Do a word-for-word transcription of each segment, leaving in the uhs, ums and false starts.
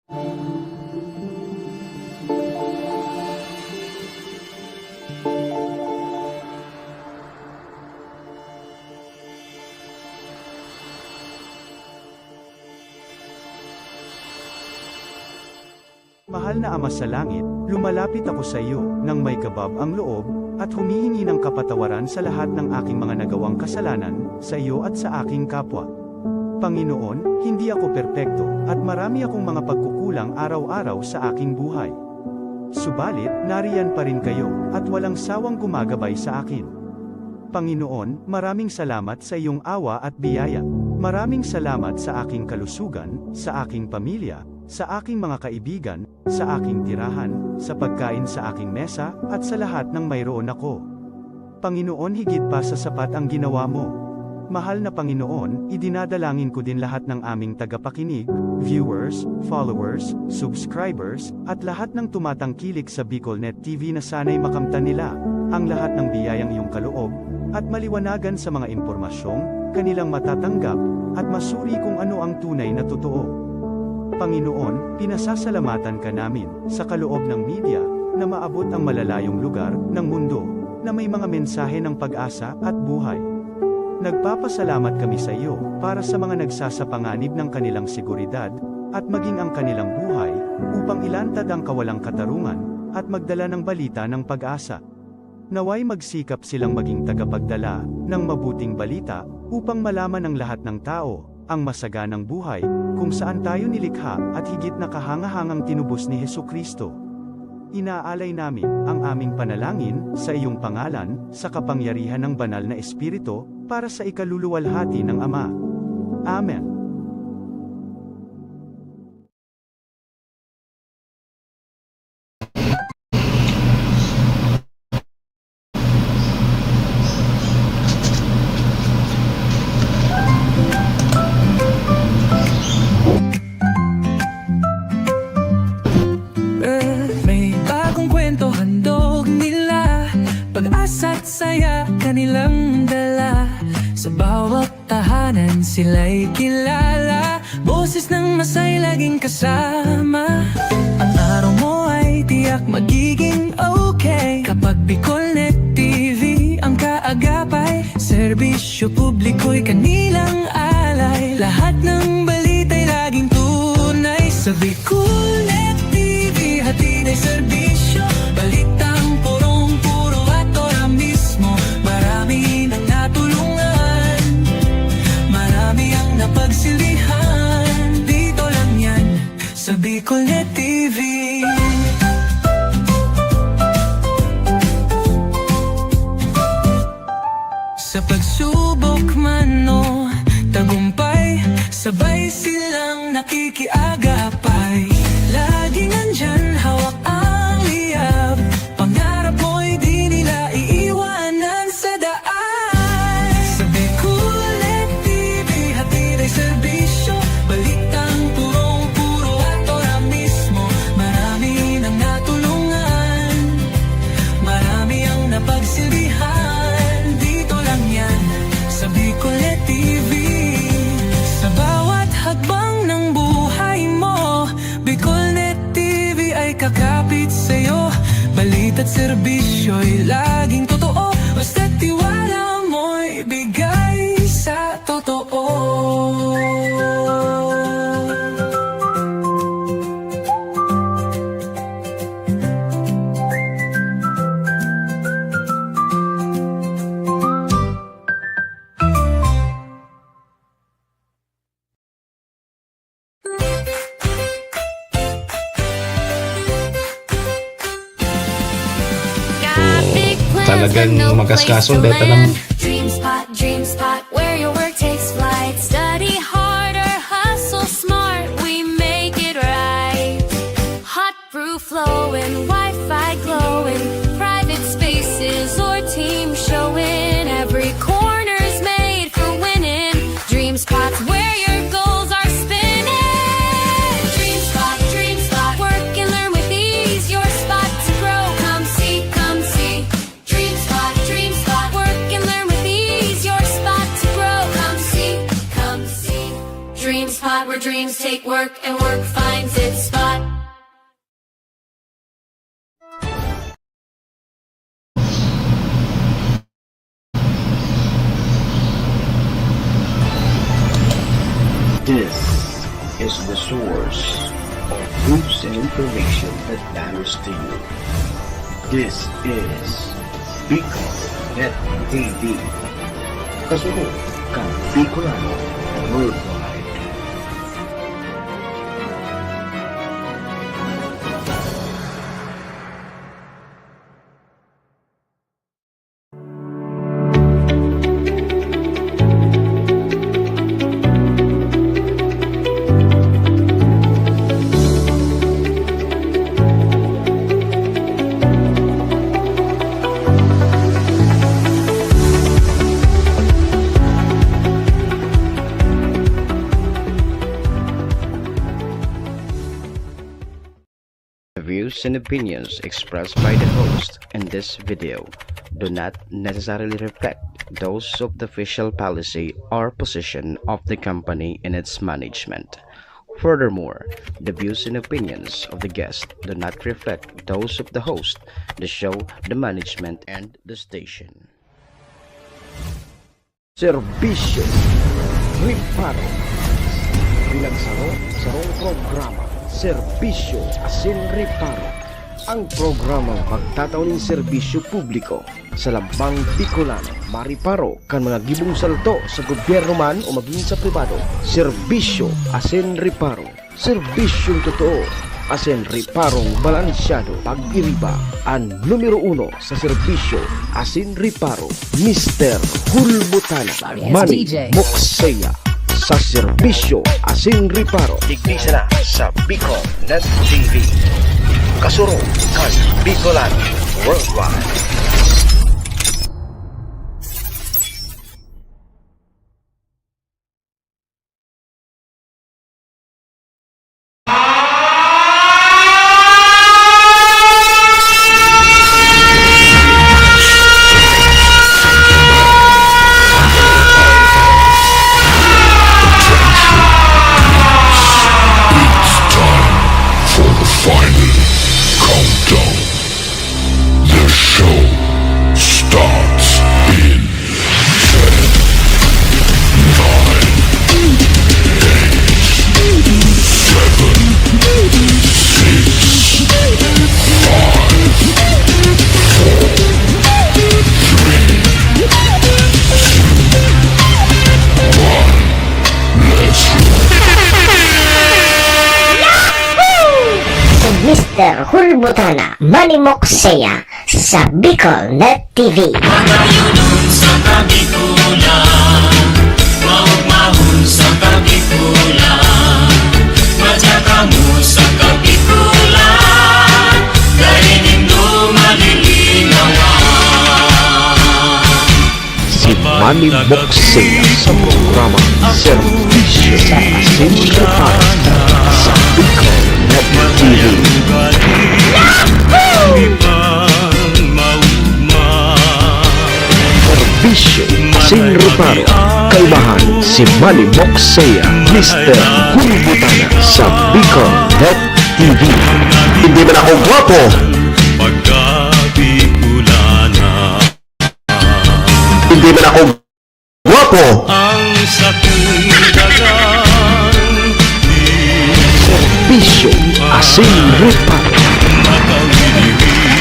Mahal na Ama sa Langit, lumalapit ako sa iyo nang may kabab ang loob, at humihingi ng kapatawaran sa lahat ng aking mga nagawang kasalanan, sa iyo at sa aking kapwa. Panginoon, hindi ako perpekto, at marami akong mga pagkukulang araw-araw sa aking buhay. Subalit, nariyan pa rin kayo, at walang sawang gumagabay sa akin. Panginoon, maraming salamat sa iyong awa at biyaya. Maraming salamat sa aking kalusugan, sa aking pamilya, sa aking mga kaibigan, sa aking tirahan, sa pagkain sa aking mesa, at sa lahat ng mayroon ako. Panginoon, higit pa sa sapat ang ginawa mo. Mahal na Panginoon, idinadalangin ko din lahat ng aming tagapakinig, viewers, followers, subscribers, at lahat ng tumatangkilik sa BicolNet T V na sana'y makamtan nila ang lahat ng biyayang iyong kaloob at maliwanagan sa mga impormasyong kanilang matatanggap at masuri kung ano ang tunay na totoo. Panginoon, pinasasalamatan ka namin sa kaloob ng media na maabot ang malalayong lugar ng mundo na may mga mensahe ng pag-asa at buhay. Nagpapasalamat kami sa iyo para sa mga nagsasapanganib ng kanilang seguridad at maging ang kanilang buhay upang ilantad ang kawalang katarungan at magdala ng balita ng pag-asa. Naway magsikap silang maging tagapagdala ng mabuting balita upang malaman ng lahat ng tao ang masaganang buhay kung saan tayo nilikha at higit na kahangahangang tinubos ni Jesu-Cristo. Inaalay namin ang aming panalangin sa iyong pangalan, sa kapangyarihan ng Banal na Espiritu, para sa ikaluluwalhati ng Ama. Amen. Eh, may bagong kwento handog nila, pag-asa't saya kanilang dala. Sa bawat tahanan sila'y kilala, boses ng masay laging kasama. Ang araw mo ay tiyak magiging okay kapag BicolNet T V ang kaagapay. Serbisyo publiko'y kanilang alay. Lahat ng balita'y laging tunay sa BicolNet T V. Hatid ay serbisyo, balitang purong-puro at ora mismo. Marami nang natulungan, marami ang napagsilbihan. Dito lang yan sa BicolNet T V. Sa pagsubok man o tagumpay, sabay silang nakikiagapay. Laging nandyan, hawak ang liyab. Pangarap mo'y di nila iiwanan sa daan. Sa BicolNet T V, hatid ay serbisyo, balitang purong-puro at ora mismo. Marami nang natulungan, marami ang napagsilbihan. Dito lang yan sa BicolNet T V. Sa bawat hakbang ng buhay mo, BicolNet T V ay kakapit sa'yo. Balita't serbisyo'y laging totoo, basta tiwala mo'y bigay sa totoo. Talagang magasgason, dahil talagang Dreamspot, Dreamspot, where your work takes flight. Study hard or hustle smart, we make it right. Hot brew flowing, Wi-Fi glowing, private spaces or team showing. Every corner's made for winning. Dreamspot's where your goals are spinning. Dreamspot, Dreamspot, work and learn with ease. Your spot to grow. Come see, come see. Dreamspot, Dreamspot, work and learn with Where dreams take work and work finds its spot. This is the source of news and information that matters to you. This is Bicol Net T V. Kasunod kan Bicolano Worldwide. The views and opinions expressed by the host in this video do not necessarily reflect those of the official policy or position of the company and its management. Furthermore, the views and opinions of the guest do not reflect those of the host, the show, the management, and the station. Serbisyo Reparo. Bilang saro, sarong programa, Serbisyo asin Reparo. Ang programang magtatao nin serbisyo publiko sa lambang Bicolano, mareparo kan mga gibong salto sa gobyerno man o magin sa pribado. Serbisyo asin Reparo. Serbisyong totoo asin reparong balansyado. Pag-iriba an numero uno sa serbisyo asin reparo, Mister Hulbutana. Manny Mokseya sa serbisyo asin reparo. Digdi sana sa Bicol Net T V. Kasurog kan Bicolano Worldwide. It's time for the final countdown. The show starts in ten, nine, eight, seven, six, five, four, three, two, one. Let's roll. Mister Hulbutana, Manny Mokseya, sa Bicol Net T V. Magayunon sa Kabikulan, maugmahon sa Kabikulan, madya kamo sa Kabikulan, dai nindo malilinawan. Si Manny Mokseya sa programa Serbisyo asin Reparo sa Bicol Net T V. Serbisyo asin Reparo, kaibahan si Manny Mokseya, Mister Hulbutana sa Bicol Net T V. Hindi man ako gwapo. Pagka Bicolana. Hindi man ako gwapo. Ang sakong dagang di serbisyo asin reparo. Makawili-wili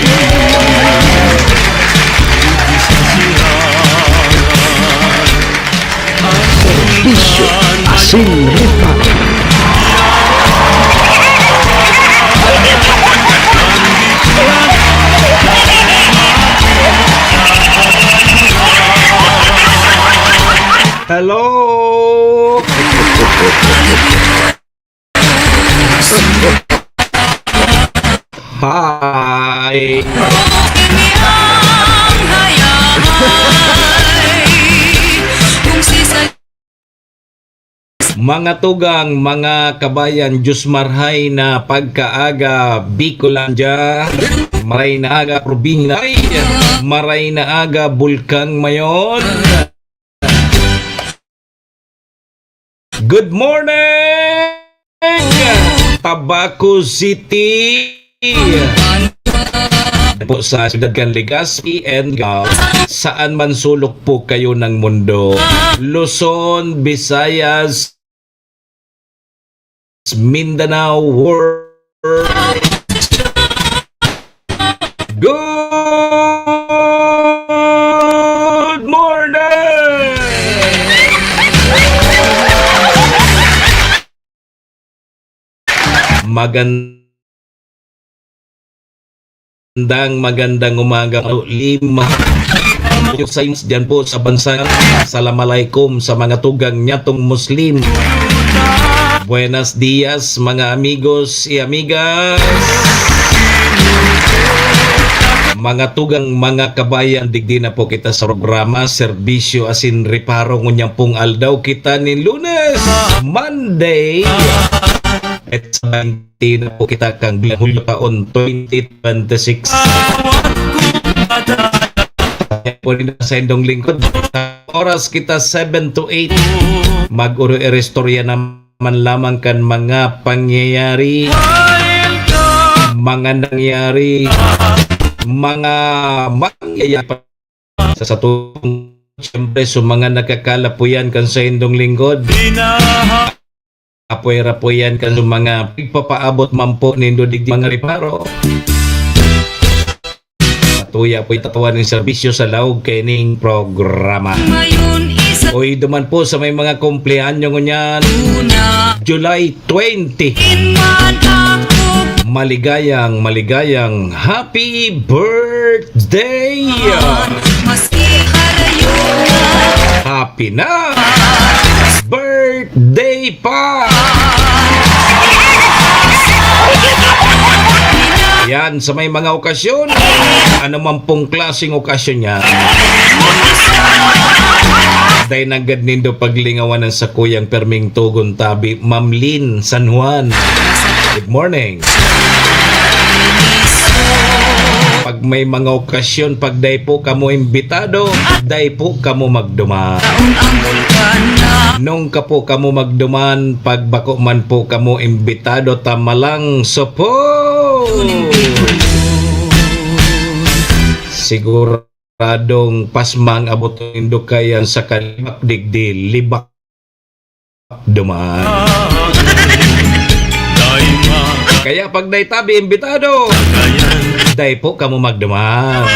sa siya. Serbisyo asin reparo. Hello! Hi! Mga tugang, mga kabayan, Diyos marhay na pagkaaga, Bicolandia. Maray na aga, probinsya. Maray na aga, Bulkang Mayon. Good morning, Tabaco City. Po sa siyudad kan Legazpi and Gal, saan man sulok po kayo ng mundo. Luzon, Visayas, Mindanao, world. Good morning! Magandang, magandang umaga, lima. Diyan po sa bansa. Assalamualaikum sa mga tugang nyatong Muslim. Buenos dias, mga amigos y amigas. Mga tugang, mga kabayan, digdi na po kita sa programa, serbisyo asin reparo. Ngunyan pong aldaw kita nin Lunes, Monday. At sa twenty na po kita kan Hulyo taon twenty twenty-six. Pwede na sa indong lingkod. Oras kita seven to eight. Mag-uro-iristorya naman lamang kan mga pangyayari, mga nangyari, mga mangyayari pa sa satong, siyempre, sa mga nakakalapuyan kan sa indong lingkod. Apoy-rapoyan kan mga pigpapaabot man po nindo digdi mga reparo. Matuya po itatawan nin serbisyo sa laog kaining programa. Oy, duman po sa may mga kumpleanyo ngunyan, July twenty. Maligayang, maligayang happy birthday! Happy na! Birthday pa! Yan, sa may mga okasyon, ano man pong klaseng okasyon niya, dai nanggad nindo paglingawan ang sakuyang perming tugon tabi, Ma'am Lynn San Juan. Good morning. Pag may mga okasyon, pag dai po kamo imbitado, dai po kamo magduman. Nung ka po kamo magduman, pag bako man po kamo imbitado, tamalang supon. Siguradong pasmang abot nindo kayan sa kalibak digdi, libak duman. Kaya pag dai tabi imbitado, dai po kamo magduman.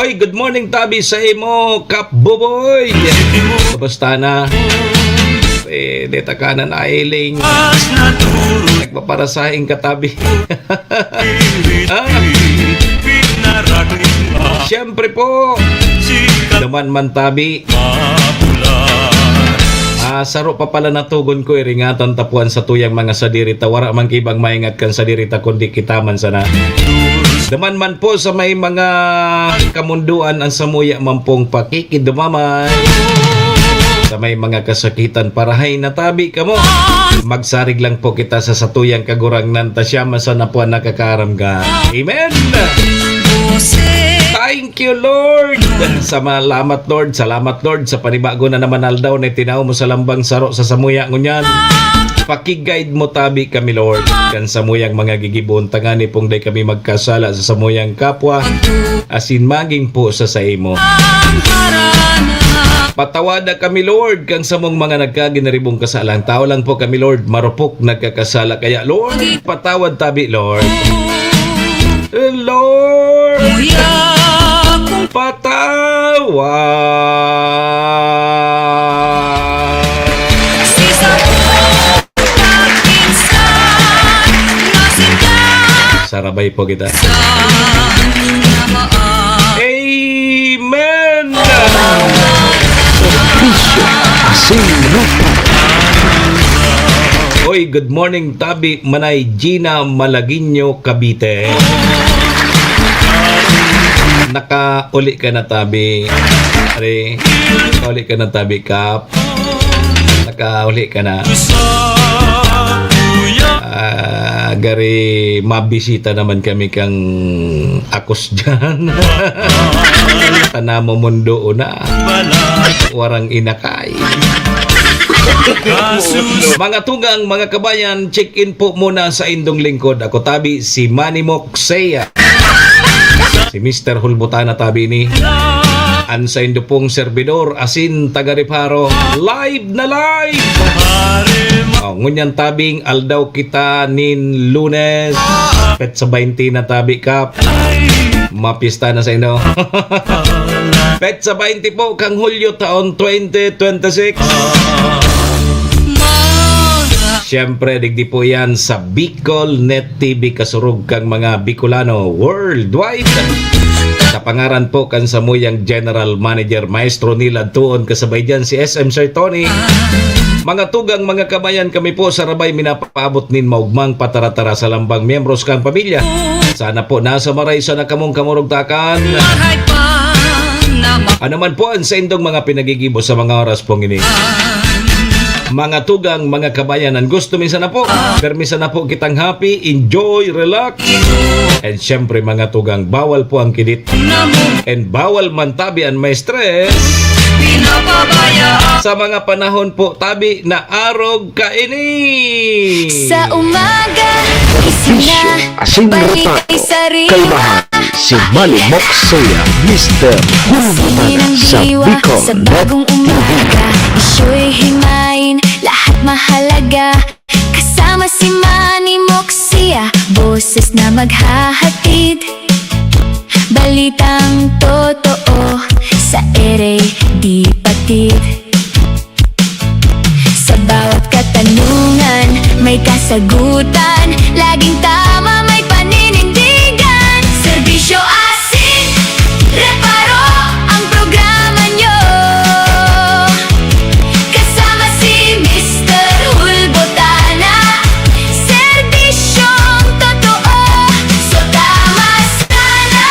Oy, good morning, tabi sa imo, Kap Buboy. Kumusta na? Eh, di ta ka na nailing. Nagpaparasahing katabi. Ah. Siyempre po, duman man tabi. Ah, saro pa pala natugon ko, iringatan tapuan sa tuyang mga sadiri ta. Wara man kibang maingat kan sadiri ta, kundi kita man sana. Duman man po sa may mga kamundoan ang samuya man pong pakikidumamay. Sa may mga kasakitan, parahay na tabi kamo. Magsarig lang po kita sa satuyang Kagurangnan, ta siya man sana po ang nakakaaram ka. Amen! Thank you, Lord! Salamat, Lord! Salamat, Lord, sa panibago na naman aldaw na itinaw mo sa lambang saro sa samuya ngunyan. Paki-guide mo tabi kami, Lord, kan samuyang mga gigibohon, tangani pong dai kami magkasala sa samuyang kapwa, asin magin po sa saimo. Patawada kami, Lord, kan samong mga nagkaginaribong kasalan. Tao lang po kami, Lord, marupok nagkakasala. Kaya, Lord, patawad tabi, Lord. Lord, patawad. Sarabay po kita. Amen! Serbisyo asin ropa. Oy, good morning, tabi, Manay Gina Malagueño, Cavite. Nakauli ka na, tabi. Are, nakauli ka na, tabi, Kap. Nakauli ka na. Ah, gari mabisita naman kami kang akos diyan. Tanamo mundo na. Warang inakay. Mga tugang, mga kabayan, check-in po muna sa indong lingkod. Ako tabi, si Manny Moksea. Si Mister Hulbutana tabi ni. An saindo pong servidor, asin taga Reparo. Live na live! Oh, ngunyan tabing aldaw kita nin Lunes. Petsa baynte na tabi, Kap. Mapista na saindo. Petsa baynte po kang Hulyo taon twenty twenty-six. Siyempre, digdi po yan sa Bicol Net T V, kasurog kang mga Bicolano worldwide. Sa pangaran po kan samuyang General Manager, Maestro Neil Adtuon, kasabay dyan si S M Sir Tony. Mga tugang, mga kabayan, kami po sa Rabay minapaabot nin maugmang pataratara sa lambang miyembros kan pamilya. Sana po nasa maray sana kamong kamurugtakan. Ano man po ang saindong mga pinagigibo sa mga oras pong ini. Mga tugang, mga kabayan, ang gusto mi sana po, permi sana po kitang happy, enjoy, relax. And syempre, mga tugang, bawal po ang kidit. And bawal man tabi an may stress. Sa mga panahon po tabi na arog kaini. Sa umaga, gising na, Bisyo, asin balik repato, ay sarili. Kalmahan, si Manny Moksea, Mister Hulbutana, sa Bicol Net T V. Bisyo'y himayin, lahat mahalaga. Kasama si Manny Moksea, boses na maghahatid. Balitang totoo, sa ere di patid. Sa bawat katanungan, may kasagutan. Laging tama, may paninindigan. Serbisyo asin reparo ang programa nyo. Kasama si Mister Hulbotana. Serbisyong totoo. So tama sana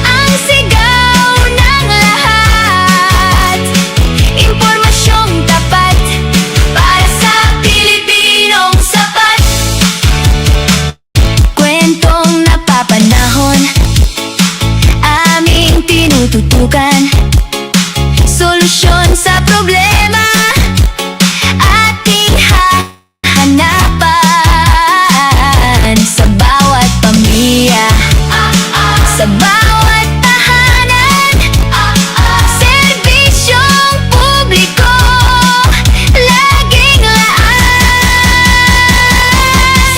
ang sigaw ng lahat. Impormasyong tapat para sa Pilipinong sapat. Kwentong napapanahon, aming tinututukan. Solusyon sa problema, ating hahanapan. Sa bawat pamilya, sa bawat tahanan, serbisyong publiko, laging laan.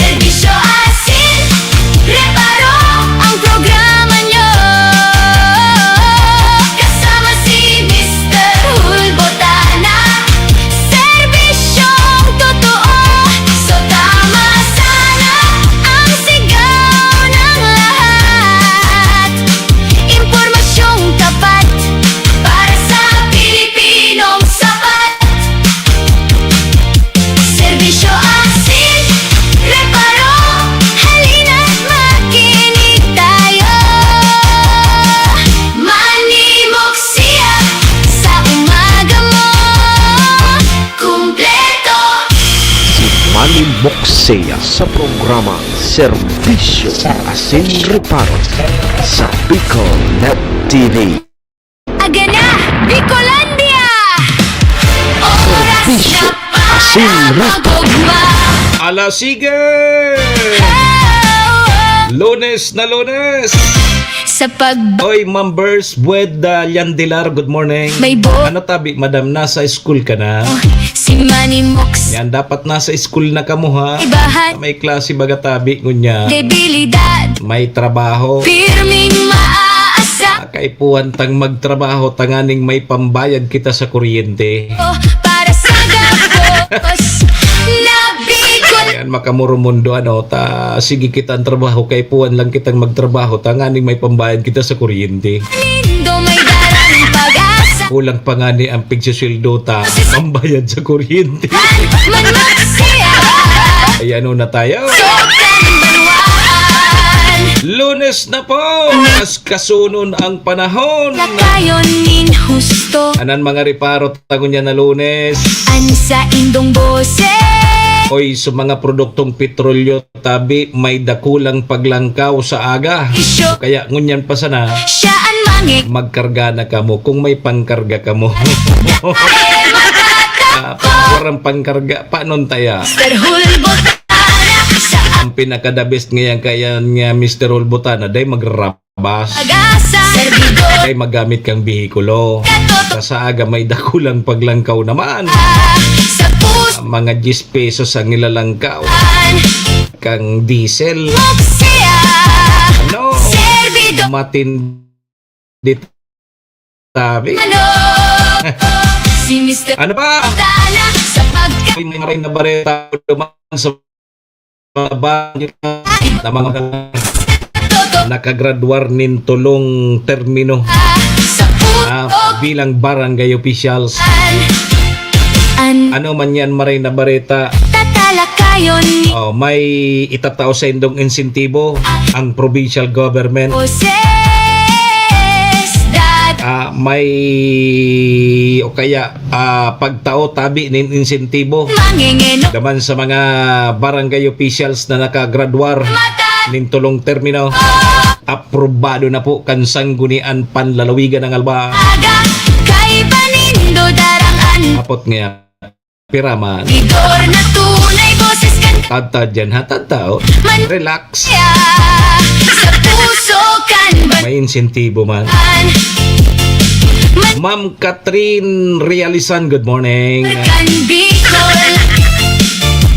Serbisyo asin reparo ang programa nyo. Kasama si Mister Hulbotana. Serbisyong totoo. So tama sana ang sigaw ng lahat. Impormasyong tapat para sa Pilipinong sapat. Serbisyo asin reparo, halina't makinig tayo. Manimok siya sa umaga mo. Kumpleto. Si Manny Moksea sa programa Serbisyo asin Reparo sa Bicol Net T V. Aga na, Bicolandia! Oras Serbisyo na para asin Reparo. Mag-ugma. Ala, sige! Oh, oh. Lunes na Lunes! Sa pag- Oy, Ma'am Bers Bued, ah, Llandilar, good morning. May bo- Ano tabi, madam, nasa school ka na? Si Manny Moks. Yan, dapat nasa school na kamo, ha? Ibahan. May klase baga tabi, ngunya. Debilidad. May trabaho. Pirming maaasa. Kaipuhan tang magtrabaho, tanganing may pambayad kita sa kuryente. Oh, para sa gabos na Bicol. Yan, makamurumondo, ano, ta, sige kita ang trabaho, kaipuhan lang kitang magtrabaho, tanganing may pambayad kita sa kuryente. Nindo may darang pag-asa. Kulang pa nga ni ang pigsisweldo ta, pambayad sa kuryente. Manok siya. Ay, ano na tayo? Sobrang banwaan. Lunes na po! Mas kasunon ang panahon. Lakayon nin husto. Anan mga reparo ta ngunyan na Lunes. An saindong boses. Oy, sa mga produktong petrolyo, tabi, may dakulang paglangkaw sa aga. Isyo. Kaya ngunyan pa sana, Siya an mangin. Magkarga na kamo kung may pangkarga kamo. Ay, magkaka- Ah, pag warang pangkarga, panon taya? Mister Hulbot, anak sa Ang pinaka-the best ngayon kaya nga Mister Hulbot, ana, day magrap. Bas. Agasa. Servidor. Kay magamit kang behikulo. Katoto. Sa aga may dakulang paglangkaw naman. Sa pus- Mga diyes pesos ang ilalangkaw. An. Kang diesel. Muksia. Ano? Servidor. Matindi tabi. Ano? Si Mister Ano ba? Dala sa pagka- May maray na bareta duman sa mga na mga nakagraduar nin tulong termino, ah, bilang barangay officials. Ano man yan, maray na bareta. Tatalakayon ni Oh, may itatao sa indong insentibo ang provincial government. Boses dat Ah, may o kaya ah, pagtao tabi nin insentibo Mangingeno. Naman sa mga barangay officials na nakagraduar Mata. Nin tulong termino. Aprobado na po kan Sanggunian Panlalawigan ng Alba. Aga, kay panindo darangan. Apot ngayon. Piraman. Bidor na tunay boses kan Tadtad yan ha, tadtao. Man- Relax. Sa puso kan ban- May insentibo man. Man- Ma'am Catherine Realizan, good morning. Kan Bicol.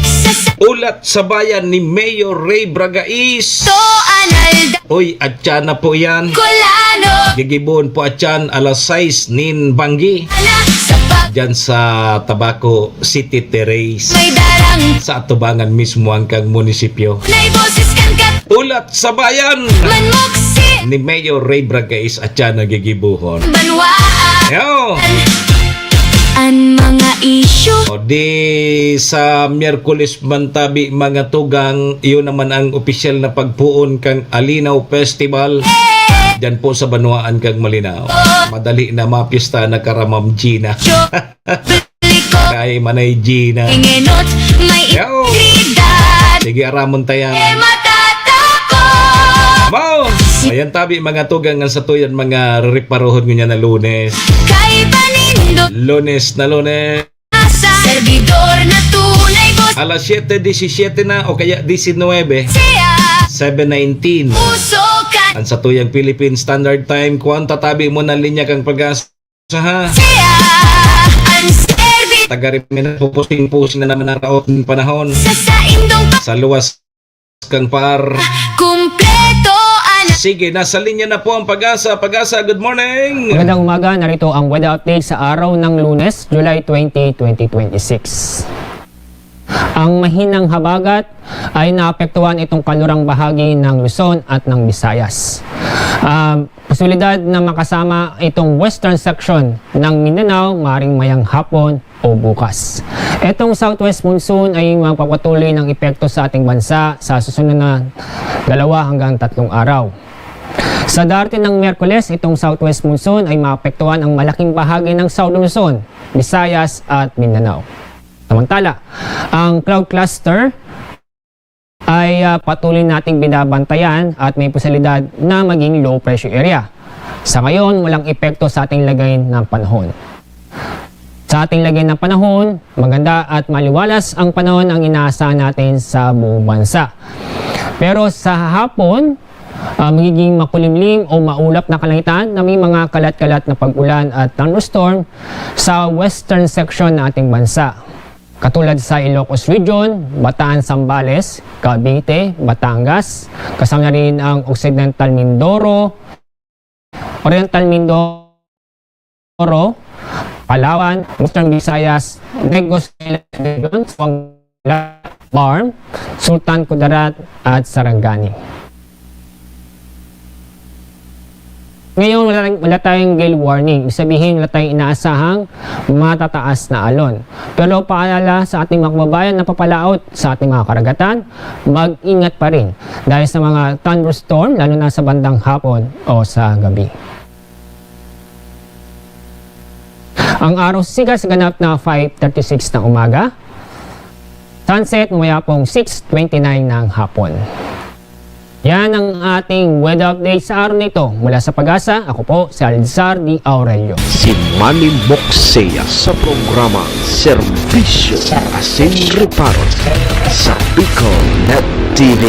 Sa sa- Ulat sa Bayan ni Mayor Ray Bragais. To analda. Uy, atyan na po yan. Kulano. Gigibon po atyan alas sais nin banggi. Ana, sa pa- Diyan sa Tabaco City Terrace. May darang. Sa atubangan mismo ang kang munisipyo. Nay boses kan kat- Ulat sa Bayan. Manmoksi. Ni Mayor Ray Bragais atyan na gigibuhon. Banwaan. Yo! An mga isyu. O di sa Miyerkules man tabi, mga tugang, iyon naman ang opisyal na pagpoon kan Alinaw Festival. Diyan po sa banwaan kang Malinao. Madali na mapista na karamam Gina. Kay Manay Gina. Ingenot, may Yo! Integridad. Sige, aramon tayan. E matatapos. Wow! Ayan tabi, mga tugang, ang satuyan, mga riparohon ngunyan na Lunes. Kay panindo. Lunes na Lunes. Sa servidor na tunay, boss. Alas siyete disisiyete na o kaya disinwebe. Siya. Seven nineteen. Puso ka. Ang satuyang Philippine Standard Time, kuwan tatabi mo na linya kang pag-asa, ha? Siya. Ang servi- Taga rin may nagpupusing-pusing na naman ang raot ng panahon. Sa saindong pa- Sa luwas kang par. Kumpleto, ana. Sige, nasa linya na po ang Pag-asa. Pag-asa, good morning. Magandang umaga. Narito ang weather update sa araw ng Lunes, July twenty, twenty twenty-six. Ang mahinang habagat ay naapektuhan itong kanlurang bahagi ng Luzon at ng Visayas. Ah, posibilidad na makasama itong western section ng Mindanao, maring mayang hapon o bukas. Itong southwest monsoon ay magpapatuloy ng epekto sa ating bansa sa susunod na dalawa hanggang tatlong araw. Sa darating ng Miyerkules, itong southwest monsoon ay maapektuhan ang malaking bahagi ng South Luzon, Visayas at Mindanao. Samantala, ang cloud cluster ay, ah, patuloy nating binabantayan at may posibilidad na maging low pressure area. Sa ngayon, walang epekto sa ating lagay ng panahon. Sa ating lagay ng panahon, maganda at maliwalas ang panahon ang inaasahan natin sa buong bansa. Pero sa hapon, ah, magiging makulimlim o maulap na kalangitan na may mga kalat-kalat na pag-ulan at thunderstorm sa western section ng ating bansa. Katulad sa Ilocos Region, Bataan, Zambales, Cavite, Batangas, kasama na rin ang Occidental Mindoro, Oriental Mindoro, Palawan, Western Visayas, Negros Island Region, Zamboanga, Baram, Sultan Kudarat, at Sarangani. Ngayon, wala, wala tayong gale warning. Ibig sabihin, wala tayong inaasahang matataas na alon. Pero paalala sa ating mga kababayan na papalaot sa ating mga karagatan, mag-ingat pa rin dahil sa mga thunderstorm, lalo na sa bandang hapon o sa gabi. Ang araw sa sigas ganap na five thirty-six ng umaga. Sunset, mamaya pong six twenty-nine ng hapon. Yan ang ating weather update sa araw na ito. Mula sa Pag-asa, ako po si Alzar D. Aurelio. Si Manny Moxea sa programa Serbisyo Asin Reparo sa Bicol Net T V.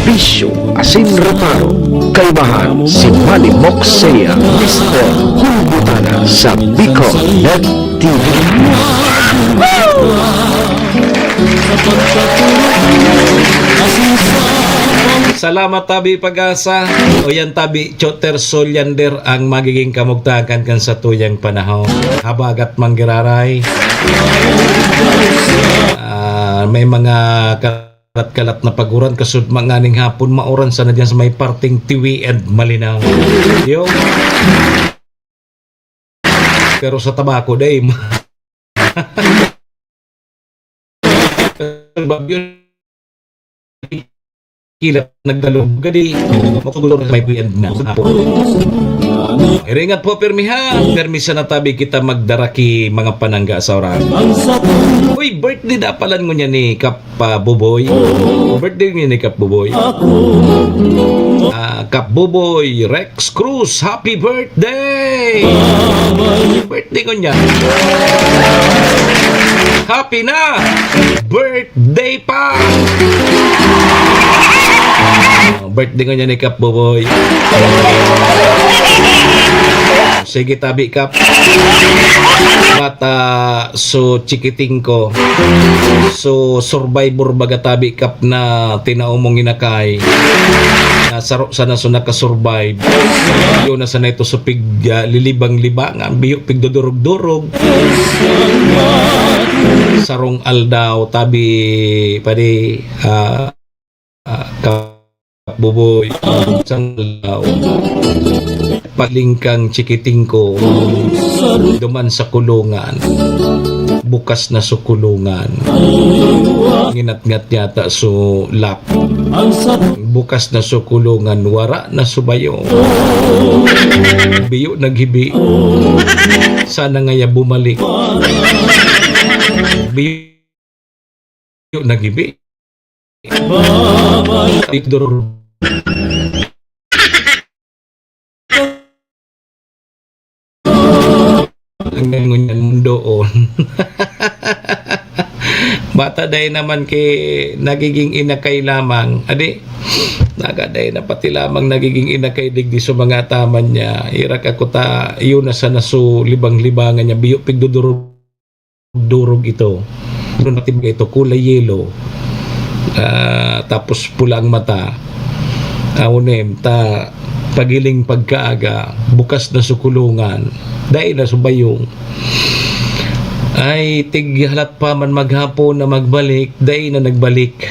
Serbisyo asin reparo, kaibahan si Manny Moxea, Mister Hulbutana sa Bicol Net T V. Salamat, tabi Pag-asa. O yan, tabi Choter Soliander, ang magiging kamugtakan kan satuyang panahon. Habagat manggiraray. Ah, may mga kalat-kalat na paguran, kasud mga ning hapon, mauran sana dyan sa may parting Tiwi and Malinao. Yo. Pero sa Tabaco, day, ma-, bagyo, kilat, nagdalog, gadi, makugulo na may buyad na. Iringat po, pirmi ha. Pirmi sa natabi kita magdaraki mga panangga sa oras. Uy, birthday dapalan mo niya ni Kap, ah, Buboy. Birthday niya ni Kap Buboy. Ah, Kap Buboy, Rex Cruz, happy birthday! Birthday ko niya. Happy na! Birthday pa! Birthday ko niya ni Kap Buboy. Sige, tabi, Kap. Bata, so, chikiting ko. So, survivor baga, tabi, Kap, na tinao mong inakay. Na saro sana so nakasurvive. Yun na sana ito sa pig, ah, lilibang-libangan, biyo pigdodurog-durog. Sarong aldaw, tabi, padi, ah, ah, Kap Buboy, sarong aldaw. Palingkang chikiting ko, duman sa kulungan. Bukas na so kulungan. Nginatngat yata so lock. Bukas na so kulungan, wara na so bayo. Biyo naghibi. Sana ngaya bumalik. Biyo naghibi. Pigdor-, Ang ngunyan mundoon. Bata dai naman ki nagiging inakay lamang. Adi, nagaday na pati lamang nagiging inakay digdi sa mga ataman niya. Irak ako ta, iyo na sana so libang-libangan niya. Biyo pigdudurog-durog ito. Pero natibag ito, kulay yelo. Ah, tapos pula ang mata. Aonem, ta, pagiling pagkaaga, bukas na so kulungan. Dai na so bayong. Ay, tig halat pa man maghapon na magbalik, dai na nagbalik.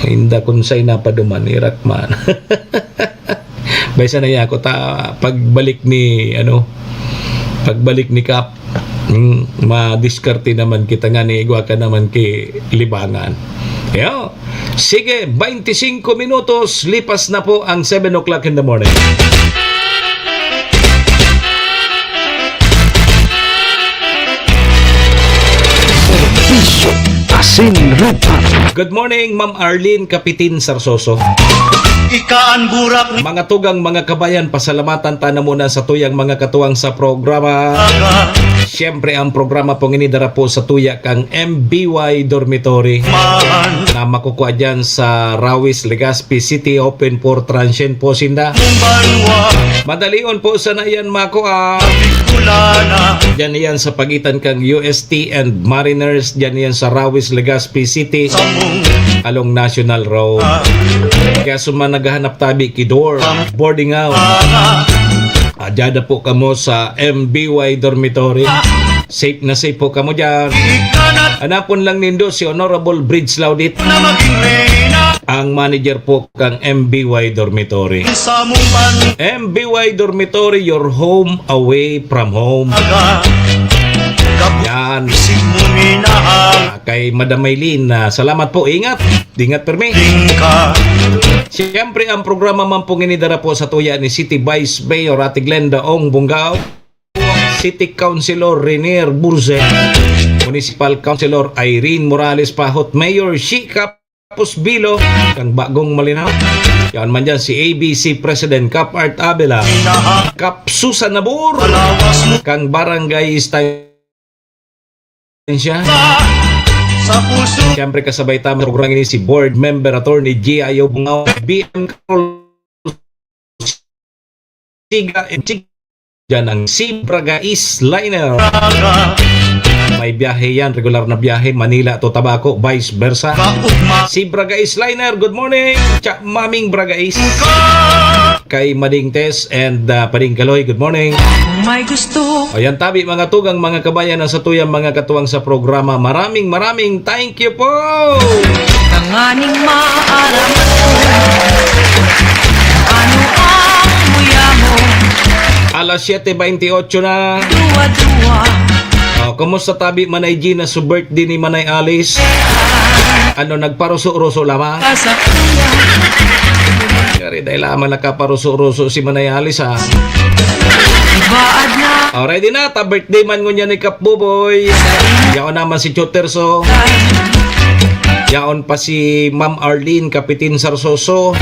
Inda kun sa'y napaduman, irak man. Baysa na yako ta, pagbalik ni, ano, pagbalik ni Kap, hmm, madiskarte naman kita nga ni igwa ka naman ki libangan. Yo. Sige, twenty-five minutos, lipas na po ang seven o'clock in the morning. Serbisyo asin reparo. Good morning, Ma'am Arlene Kapitin Sarsoso. Ika an burak ni Mga tugang, mga kabayan, pasalamatan ta na muna sa tuyang mga katuwang sa programa. Aga. Siyempre, ang programa pong ini dara po sa tuya kang M B Y Dormitory Man. Na makukuha dyan sa Rawis, Legazpi City, open for transient po sinda. Mong banwa. Madalion po sana yan makuha. Kulana. Diyan iyan sa pagitan kang U S T and Mariners, diyan iyan sa Rawis, Legazpi City, Samong. Along National Road. Ah. Kaya sa mga naghahanap tabi ki dorm, boarding house, ah, diyan na po kamo sa M B Y Dormitory. Safe na safe po kamo diyan. Hanapon lang nindo si Honorable Bridge Laudit, na maging reyna. Ang manager po kang M B Y Dormitory. Sa mong pan- M B Y Dormitory, your home away from home. Aga. Yan. Isip mo minahal. Kay Madam Maylene, ah, salamat po. Ingat. Ingat, permi. Tingka. Siyempre, ang programa man pong ini dara po sa tuya ni City Vice Mayor Ate Glenda Ong Bungao. City Councilor Renier Burze, Municipal Councilor Irene Morales Pahot, Mayor Shi Capos Bilo, kang Bagong Malinao. Yaon man dyan si A B C President Cap Art Abela, Cap Susan Nabor, kang Barangay Estancia. Siyempre, kasabay tamo sa programa ini si Board Member Attorney G I O Bungao, B M Carol Siga, and Sig-, dyan ang Sib Bragais Liner. May biyahe yan, regular na biyahe, Manila to Tabaco, vice versa. Sib Bragais Liner, good morning. Cha, Maming Bragais. Kay Mading Tess and, ah, Pading Kaloy, good morning. May gusto. Ayan, tabi, mga tugang, mga kabayan, ang satuyang mga katuwang sa programa. Maraming, maraming thank you po! Tanganing maaram ko, ano ang muya mo? Alas siyete bentiocho na. Duwa-duwa. Oh, kumusta tabi, Manay Gina, sa birthday ni Manay Alice? Ano, nagparuso-ruso lamang? Sa kuya. Yari, dahil lamang nakaparuso-ruso si Manay Alice, ha? Ibaad na. Oh, ready na, ta birthday man ngunyan ni Kap Buboy. Yaon naman si Choterso. Yaon pa si Ma'am Arlene Kapitin Sarsoso.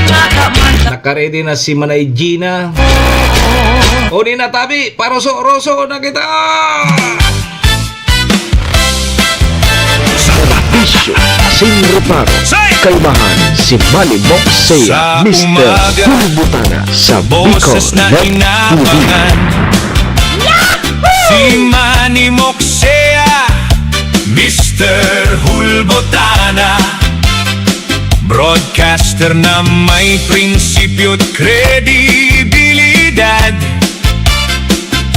Naka-ready na si Manay Gina. O, di na, tabi, paruso-ruso na kita. Serbisyo asin reparo. Kalmahan si Manny Moxea, Sa Mister umaga, Hulbutana sa Bicol boses na Net T V. Inabangan. Si Manny Moxea, Mister Hulbutana. Broadcaster na may prinsipyo't kredibilidad.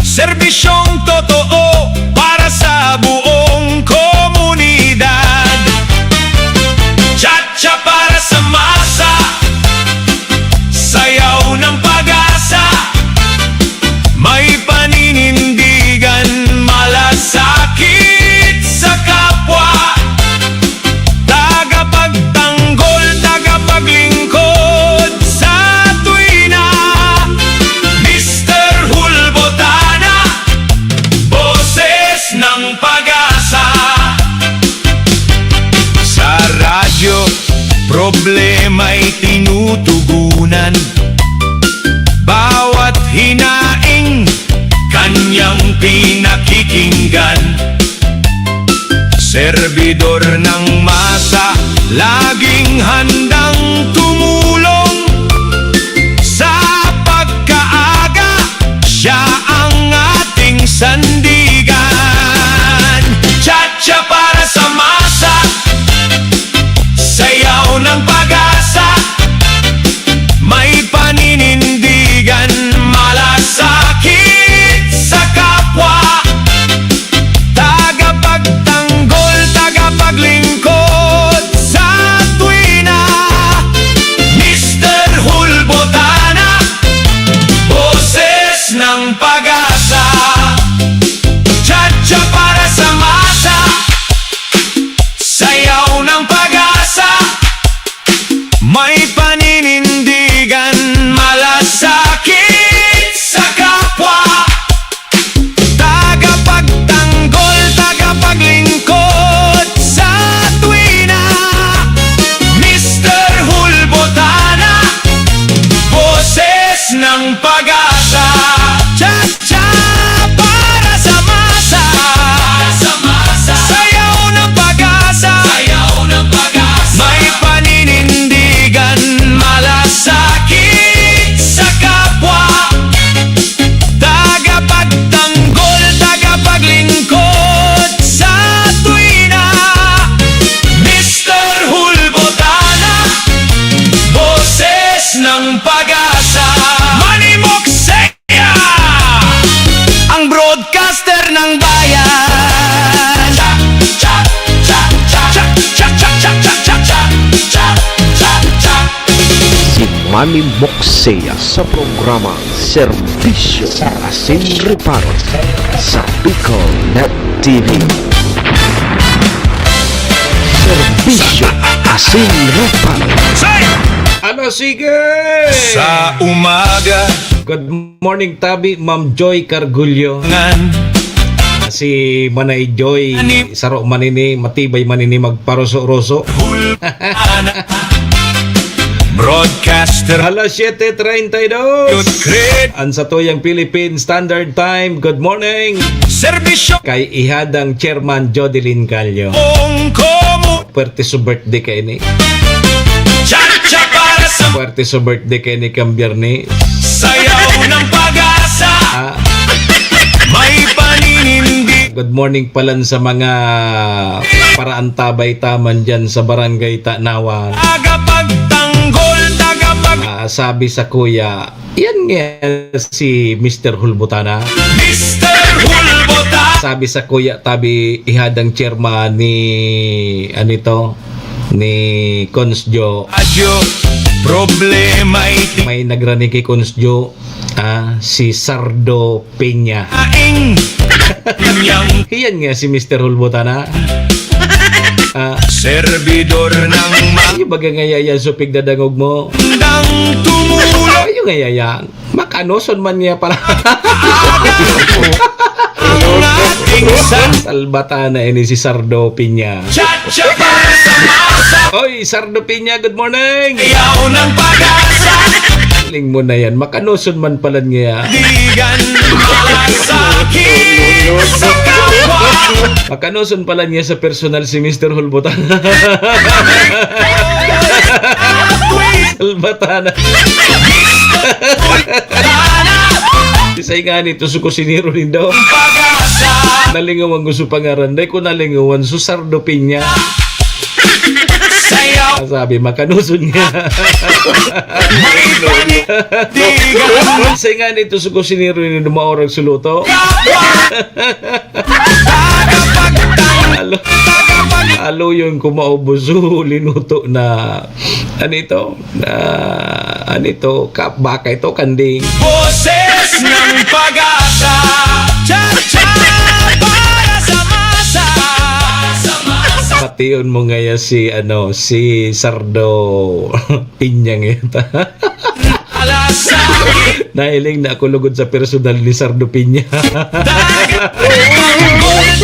Serbisyong totoo para sa buong komunidad. Chatcha para sa masa, sayaw ng pag-asa. May paninindigan, malasakit sa kapwa. Tagapagtanggol, tagapaglingkod sa tuwina. Mister Hulbotana, boses ng pag-asa. Sa radyo, problema'y tinutugunan. Bawat hinaing, kanyang pinakikinggan. Serbidor ng masa, laging handang tumulong. Sa pagkaaga, siya ang ating sandigan. Chatcha para sa masa, sayaw ng pag-asa. May paninindigan, malasakit sa kapwa. Tagapagtanggol, tagapaglingkod sa tuwina. Mister Hulbotana, boses ng pag-asa. Chatcha para sa masa, sayaw ng pag-asa. May paninindigan, malasakit sa kapwa. Tagapagtanggol, tagapaglingkod sa tuwina. Mister Hulbotana, boses ng pag-asa. Cha-cha para sa masa. Sayaw ng pag-asa. May paninindigan, malasakit sa kapwa. Tagapagtanggol, tagapaglingkod sa tuwina. Mister Hulbotana, boses ng pag-asa. Manny Moxea, ang broadcaster ng bayan. Si Manny Moxea sa programa Serbisyo asin Reparo sa Bicol Net T V. Serbisyo asin Reparo. Ano, sige? Sa umaga. Good morning, tabi, Ma'am Joy Cargullo. Ngan. si Manay Joy. Saro man ini, matibay man ini magparoso-roso. Broadcaster. Alas siete treinta y dos. Ang satuyang Philippine Standard Time. Good morning. Serbisyo. Kay ihadang Chairman Jodeline Callo. Ong komo. Puwerte su birthday kaini. Cha-cha para sa Puwerte su birthday kaini kan Biyernes. Sayaw ng pag-asa. Ah. May paninindi. Good morning palan sa mga paraantabay taman dyan sa Barangay Tanawan. Tagapagtanggol, tagapag- Ah, sabi sa kuya, yan nga si Mister Hulbutana. Mister Hulbutana. Sabi sa kuya, tabi ihadang chairman ni, ano ito, ni Cons Jo. Adyo, problema iti. May nagrani kay Cons Jo, ah, si Sardo Piña. Aing. Pinyang. Iyan nga si Mister Hulbutana. Ah. Servidor ng ma- Yung baga nga yayan, supig dadangog mo. Dang tumulo. Ayun nga yayan. Makanoson man niya pala. Ang ating sa- Salbatana ini si Sardo Piña. Cha-cha para sa masa. Oy, Sardo Piña, good morning. Yaw ng pag-asa. Ling mo na yan. Makanoson man pala niya. Digan masakit sa kapwa. Makanoson pala niya sa personal si Mister Hulbutana. Salbatana. Isay nga nito su kusinero nindo. Nalingawan ko su pangaran. Dai ko nalingawan su Sardo Piña. Sabi, makanoson niya. Isay nga nito su kusinero nindo maorag su luto. Alo, alo yung kumaubos su linuto na, ano ito? Na, ano ito? Ka-, baka ito, kanding. Boses ng Pag-asa. Cha-cha para sa masa. Pation mo ngaya si, ano, si Sardo Piña ngayon. Nahiling na ako lugod sa personal ni Sardo Piña.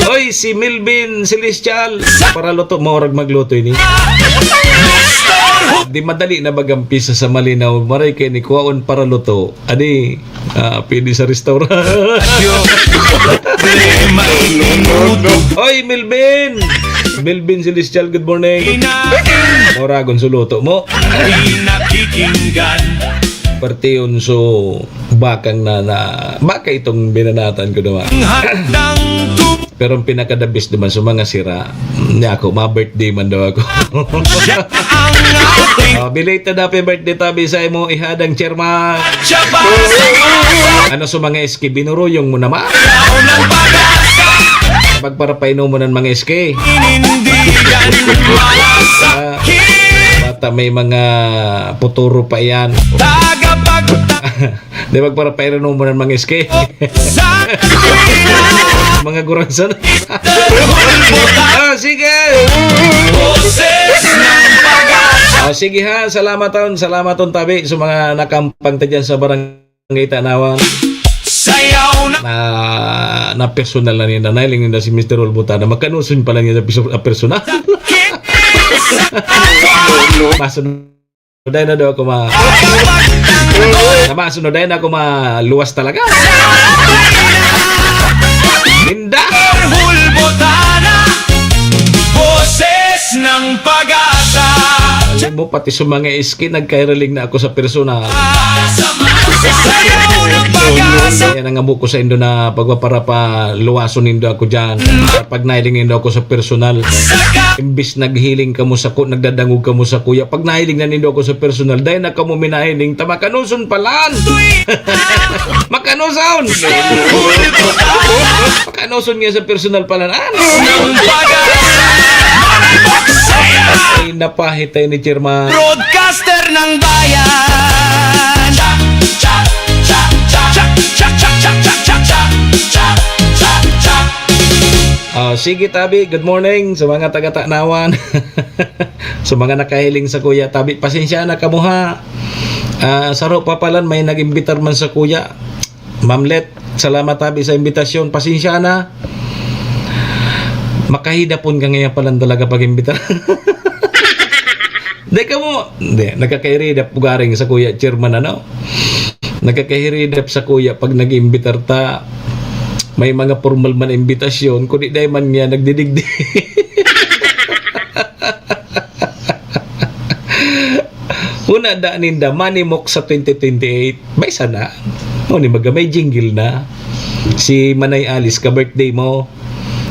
Oy, si Melvin Celestial. Paraluto, maurag magluto ini. Di madali na mag-umpisa sa Malinaw. Maray kay ni kuwaon paraluto. Adi, ah, pwede sa restaurant. Oy, Melvin! Melvin Celestial, good morning. Mauragon su luto mo. Pinakikinggan. Partihon su bakang na, na, baka itong binanatan ko naman. Ang handang tu- Pero ang pinaka-the best naman su mga sira, niya ako, ma-birthday man daw ako. Siya ang ating Oh, belated happy birthday tabi sa imo, ihadang chairman. Siya para sa masa. Ano su mga S K, binuruyong mo naman? Yaw ng pag-asa. Pagparapainom mo ng mga S K. Inindigan masakit. Ah, bata, may mga puturo pa yan. Tagapagta- Di magparapainom mo ng mga S K. Sa Mga gurangsan. Ah, sige. Boses ng Pag-asa. Ah, sige ha, salamaton, salamaton tabi sa mga nakampang ta dyan sa Barangay Tanawan. Sayaw na. Na, na personal na nila, nailing nila si Mister Ulbutana. Magkanuson pa lang yan sa piso-, ah, personal. Masunod. Dai na daw ako ma-, na masunod, dai na ako maluwas talaga. Linda! Hulbutana, Boses ng Pag-asa. Alam mo, pati sa mga S K, nagkairiling na ako sa personal. Sayaw ng Pag-asa. Yan ang abo ko sa indo na pagpapara pa luwason nindo ako dyan. Pag nailing nindo ako sa personal. Imbis naghiling kamo sako, nagdadangog kamo sa kuya. Pag nahiling na nindo ako sa personal, dai na kamo minahiling. Ta makanoson palan. Makanoson. Makanoson niya sa personal palan. Ano? Ay, napahitay ni Chairman. Broadcaster ng Bayan. Ah, sige, tabi. Good morning sa mga taga-Tanawan. Sa mga nakahiling sa kuya, tabi, pasensya na kamo ha. Ah, saro pa palan, may nag-imbitar man sa kuya. Ma'am Let, salamat tabi sa imbitasyon. Pasensya na. Makahidapon ka ngayon palan talaga pag-imbitar. Di ka mo, di, nakakahiridap ugaring sa kuya chairman, ano? Nakakahiridap sa kuya pag nag-iimbitar ta. May mga formal man na imbitasyon, kundi dai man niya nagdidigdi. Una da ninda, manimok sa twenty twenty-eight. May sana. Mo ni magamay jingle na. Si Manay Alice, ka-birthday mo.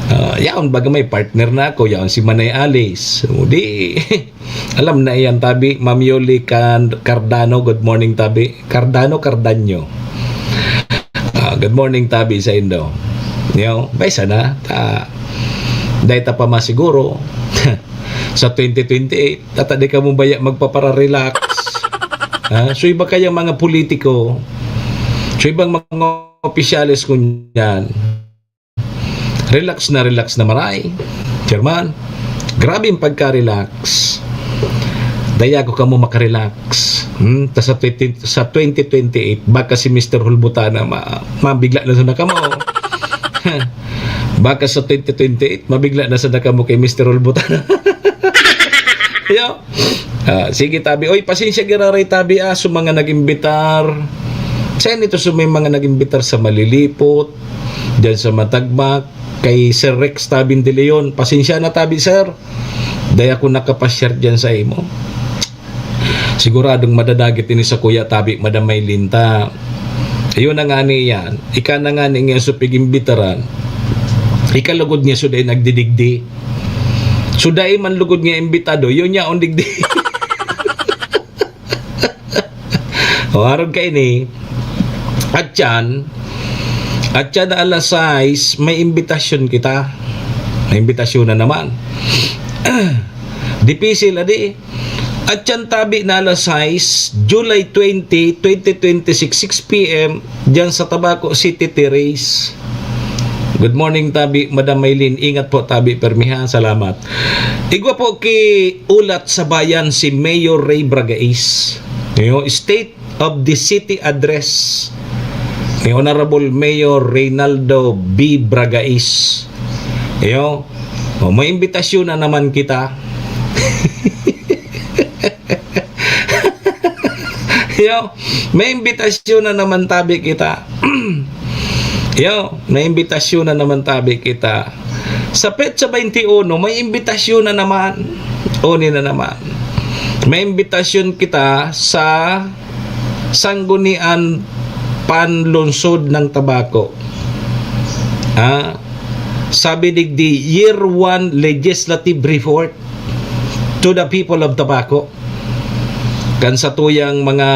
Ah, yaon baga may partner na ako, yaon si Manay Alice. So, di, alam na iyan, tabi. Ma'am Yoli Can-, Cardano, good morning, tabi. Cardano, Cardanyo. Ah, good morning, tabi, sa indo. Yo, may sana. Ta, dahil ta pa masiguro. Sa twenty twenty-eight, tata di ka mo baya magpapara-relax. Ha? So, iba kaya mga politiko, so, ibang mga opisyales kunyan, relax na relax na maray. Chairman, grabe yung pagka-relax. Daya ko kamo makarelax. Hmm? Ta sa twenty, sa twenty twenty-eight, baka si Mister Hulbutana ma-, mabigla na sana kamo. Baka sa twenty twenty-eight, mabigla na sana kamo kay Mister Hulbutana. Yo. Ah, sige, tabi. Oy, pasensya giraray, tabi, ah, sa mga nag-imbitar. Sa inyo to, sa may mga nag-imbitar sa Malilipot, dyan sa Matagmak, kay Sir Rex Tabin de Leon. Pasensya na, tabi, sir. Daya ko nakapashare dyan sa imo. Siguradong madadagit ini sa kuya, tabi, Madam Maylin, ta. Ayun na nga ni yan. Ika na nga ni nga supig imbitaran. Ikalugod niya suday nagdidigdi. So, dai man lugod nga imbitado, yun niya ang digdi. O, arog ka ini. At yan, at yan alas sais, may imbitasyon kita. May imbitasyon na naman. Dipisil, adi. At yan tabi na alas sais, July twenty, twenty twenty-six, six P M, dyan sa Tabaco City Terrace. Good morning, tabi, Madam Maylin. Ingat po, tabi, permihan. Salamat. Igwa po ki Ulat sa Bayan si Mayor Ray Bragais. Yung State of the City Address ni Honorable Mayor Reynaldo B. Bragais. Yo, o, may imbitasyon na naman kita. Yo, may imbitasyon na naman tabi kita. Yo, may imbitasyon na naman tabi kita. Sa petsa twenty-one, may imbitasyon na naman. Oni na naman. May imbitasyon kita sa Sanggunian Panlungsod ng Tabaco. Ah, sabi digdi, Year one Legislative Report to the people of Tabaco. Kan satuyang mga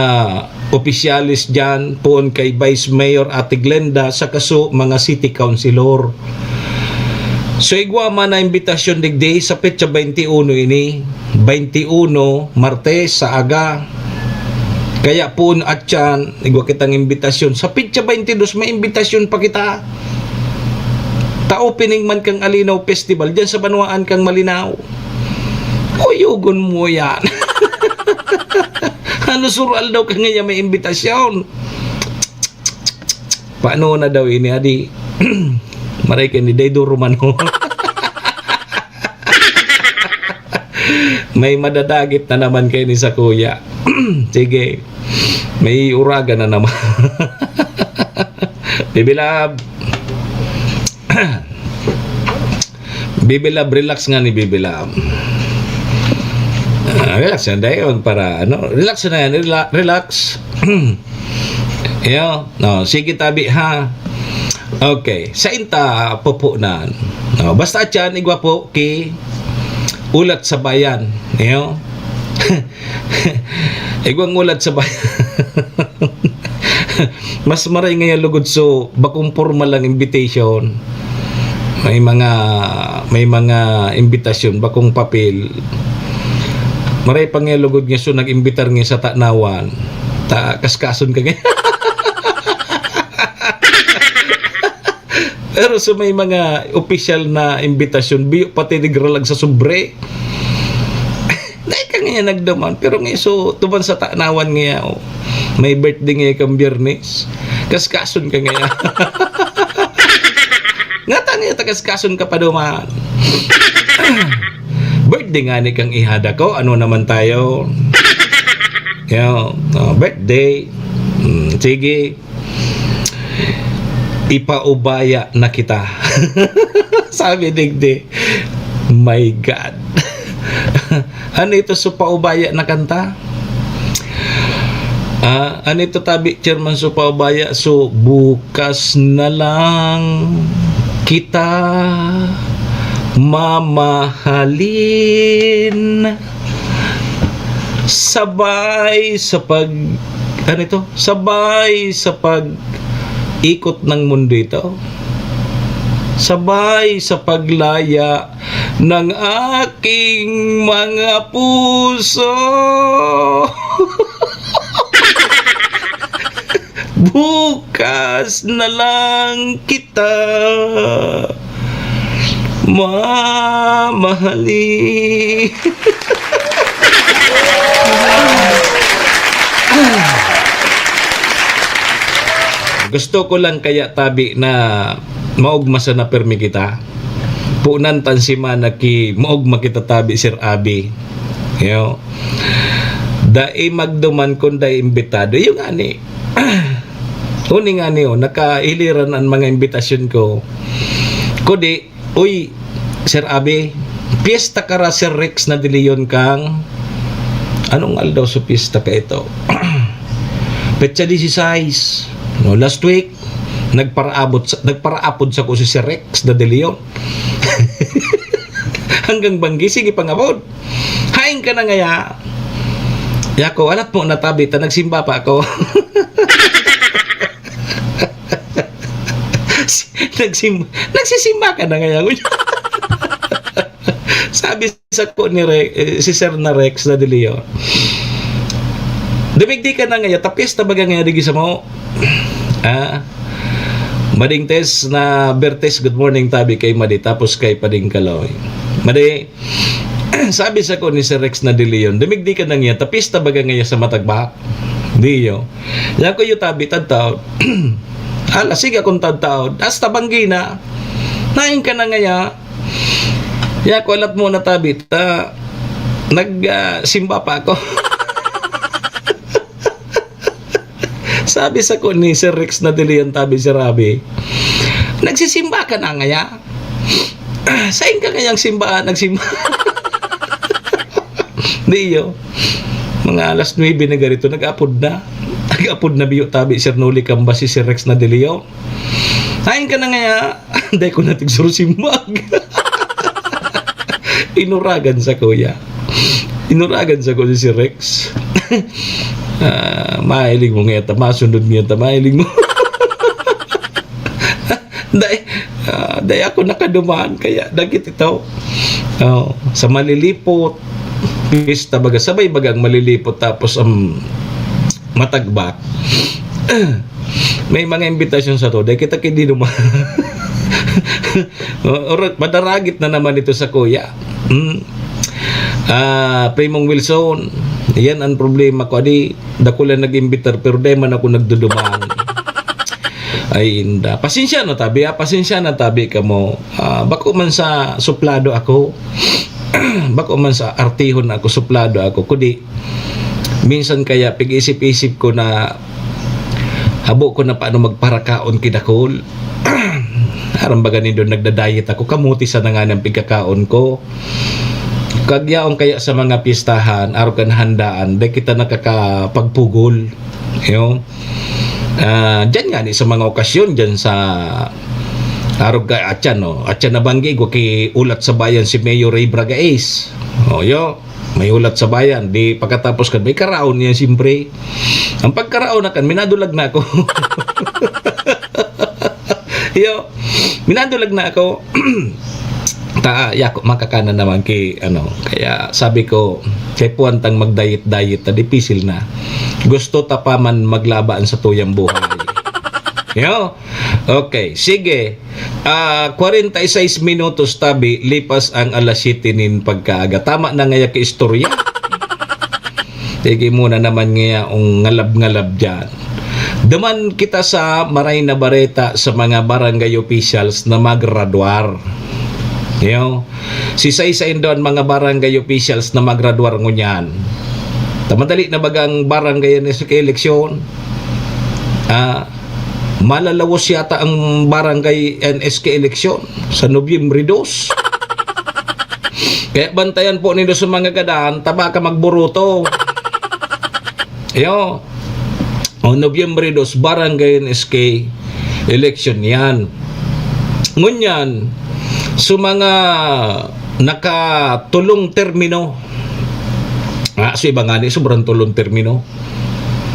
opisyales diyan, poon kay Vice Mayor Ate Glenda, saka su mga city councilor. So, igwa man na imbitasyon digdi sa petsa twenty-one ini, twenty-one, Martes, sa aga. Kaya poon atyan, igwa kitang imbitasyon. Sa petsa twenty-dos, may imbitasyon pa kita. Ta opening man kang Alinaw Festival, diyan sa banwaan kang Malinao. Kuyugon mo yan. Halos ural daw ka ngayon may imbitasyon. Paano na daw ini, adi? Maray ka ni Day Duro Mano. May madadagit na naman kayo ni sa kuya. Sige. May uraga na naman. Bibilab. Bibilab, relax nga ni Bibilab. Ah, relax yan, dayon para, ano, relax na yan, rela-, relax. Yo, no, sige tabi, ha. Okay, sa inta, pupunan. No, basta tiyan, igwa po, ki Ulat sa Bayan. Yo. Igwang Ulat sa Bayan. Mas maray ngayon lugod so bakong pormal lang invitation. May mga, may mga imbitasyon, bakong papel. Maray pa ngayon lugod nga so nag-imbitar nga sa Tanawan. Ta, kaskason ka ngayon. Pero sa may mga opisyal na imbitasyon, biyo pati nagralag sa sobre. Dai ka ngayon nagduman, pero ngayon, so, tuman sa Tanawan ngayon, oh. May birthday ngayon kang Biyernes. Kaskason ka ngayon. Ngata niya, tagas-kason ka pa duman. Birthday nga ni kang ihada ko, ano naman tayo? Yo, oh, birthday. Hmm, sige. Ipaubaya na kita. Sabi digdi, "My God." Ano ito, so paubaya na kanta? Ah, ano ito, tabi, Chairman, so paubaya? So, bukas na lang kita mamahalin. Sabay sa pag, ano ito? Sabay sa pag-ikot ng mundo ito. Sabay sa paglaya ng aking mga puso. Bukas na lang kita mamahalin. Gusto ko lang kaya, tabi, na maogma sana pirmi kita. Punan tan semana ki maogma kita, tabi, Sir Abi. Yo. Dai magduman kun dai imbitado. Yung ani. Uni nga niyo, nakailiran an mga imbitasyon ko. Kudi, uy, Sir Abi, piyesta ka ra, Sir Rex na De Leon, kang, anong aldaw sa piyesta ka ito? Petsa dieciséis, no, last week, nagparaabot sa, nagparaapod sako si Sir Rex na De Leon. Hanggang banggi, sige pangapod. Hain ka na ngaya. Yako, alat mo na, tabi ta, nagsimba pa ako. Nagsim-, nagsisimba ka na ngaya. Sabi sako ni Re-, eh, si Sir na Rex na De Leon, "Dumigdi ka na ngaya, ta piyesta baga ngaya digi samo?" Ah, Mading Tess na Bertes, good morning, tabi, kay Madi, tapos kay Pading Kaloy. Madi, sabi sako ni Sir Rex na De Leon, "Dumigdi ka na ngaya, ta piyesta baga ngaya sa Matagbak?" Diyo. Yan ko yung tabi, tadtaod. Ala, sige akong tadtaod. Hasta banggi na. Nain ka na ngaya. Yako, alat mo na, tabi ta, nag, ah, simba pa ako. Sabi sako ni Sir Rex na De Leon, tabi, Sir Abi, "Nagsisimba ka na ngaya? Sain ka ngayang simbahan nagsimba?" Diyo. Mga alas nuebe na garito, nag-apod na. Nag-apod na biyo, tabi, Sir Noli Cambas, si Sir Rex na De Leon. "Hain ka na ngaya?" Dai ko na tigsursimbag. Inuragan sako ya. Inuragan sako si Sir Rex. Ah, mahilig mo ngaya ta, masunod ngaya ta, mahilig mo. Dai, ah, dai ako nakaduman, kaya dagit ito. Oh, sa Malilipot, pista baga, sabay bagang Malilipot, tapos ang Matagbak. May mga imbitasyon sato, dai kita kiniduman. Or, madaragit na naman ito sa kuya. Hmm. Ah, Primong Wilson, yan ang problema ko. Adi, dako lang nag-imbitar, pero dai man ako nagduduman. Ay, inda. Pasensya na tabi, ah. Pasensya na tabi kamo. Ah, bako man sa suplado ako. Bako man sa artihon ako, suplado ako. Kudi, minsan kaya pig-isip-isip ko na habo ko na paano magparakaon ki dakul. Aram baga nindo, nagda-diet ako, kamuti sana nga ng pigkakaon ko. Kagyaon kaya sa mga pistahan, arog kan handaan, dai kita nakakapagpugol. Yo. Ah, diyan nga ni sa mga okasyon, diyan sa arog ka, atyan, no? Atyan na banggi, gwa ki ulat sa bayan si Mayor Ray Bragais. O, yo. May ulat sa bayan. Di pagkatapos kan, may karaon niya, siyempre. Ang pagkaraon na kan, minadulag na ako. Yo, minadulag na ako. Ta, yako, makakana naman ki, ano, kaya sabi ko, kay puwantang mag-diet-diet, ta dipisil na. Gusto ta pa man maglaba an satuyang buhay. Yo, okay, sige. Ah, kwarenta y seis minutos tabi, lipas ang alas siyete nin pagkaaga. Tama na ngaya ki istorya. Sige muna naman ngaya ang ngalab-ngalab diyan. Duman kita sa Maray na Bareta sa mga barangay officials na magradwar. Yo, si say-say daw ang mga barangay officials na magradwar ngunyan. Ta madali na bagang barangay N S K eleksyon. Ah, malalawos yata ang barangay N S K eleksyon sa Nobyembre dos. Kaya bantayan po nindo sa mga gadan, taba ka magburuto. Yo. O, Nobyembre dos, barangay N S K election yan. Ngunyan, sa mga nakatulong termino, ah, so iba nga ni, sobrang tulong termino.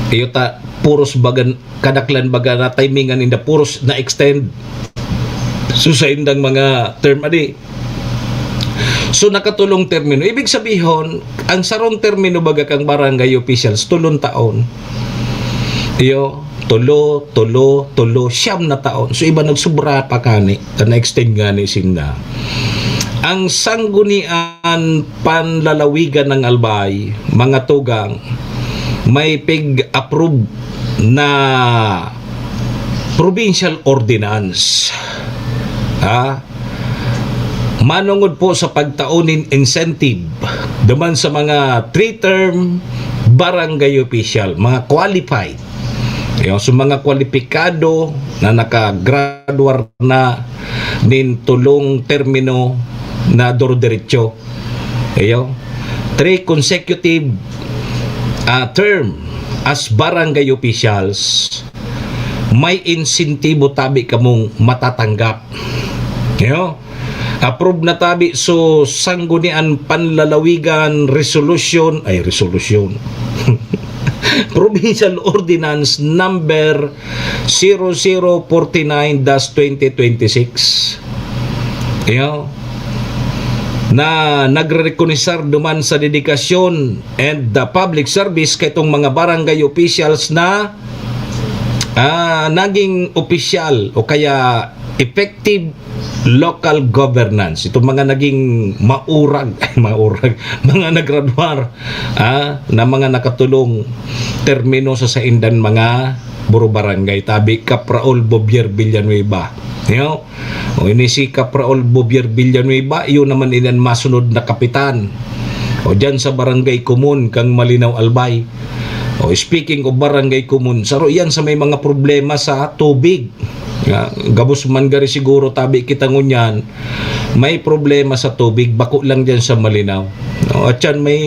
Iyo ta, puros bagan, kadaklan baga na timingan ninda, puros na-extend. So, sa indang mga term, adi, so, nakatulong termino. Ibig sabihon, ang sarong termino baga kang barangay officials, tulong taon. Iyo, tulo, tulo, tulo, siyam na taon. So, iba nagsubra pa kani, ta na-extend nga ni sinda. Ang Sanggunian Panlalawigan ng Albay, mga tugang, may pig-approve na provincial ordinance. Ha? Manungod po sa pagtao nin incentive duman sa mga three-term barangay official, mga qualified. Yung sa mga kwalipikado na nakagraduar na nin tulong termino na duro-diretso. Iyo, three consecutive, ah, term as barangay officials, may insentibo tabi kamong matatanggap. Iyo, approve na tabi so Sanggunian Panlalawigan Resolution, ay, Resolution. Provincial Ordinance Number zero zero forty-nine dash twenty twenty-six. Iyo, na nagrerekonisar duman sa dedikasyon and the public service kaitong mga barangay officials na, ah, naging opisyal o kaya effective local governance. Itong mga naging maurag, ay, maurag, mga nagradwar, ah, na mga nakatulong termino sa saindan mga buro barangay, tabi Kapraol Bobier Villanueva. Yo? O ini si Kapraol Bobier Villanueva, iyo naman ini an masunod na kapitan. O diyan sa Barangay Comun kang Malinaw Albay. O speaking of Barangay Comun, saro iyan sa may mga problema sa tubig. Nga, gabos man gari siguro tabi kita ngunyan, may problema sa tubig, bako lang diyan sa Malinaw. No, at yan, may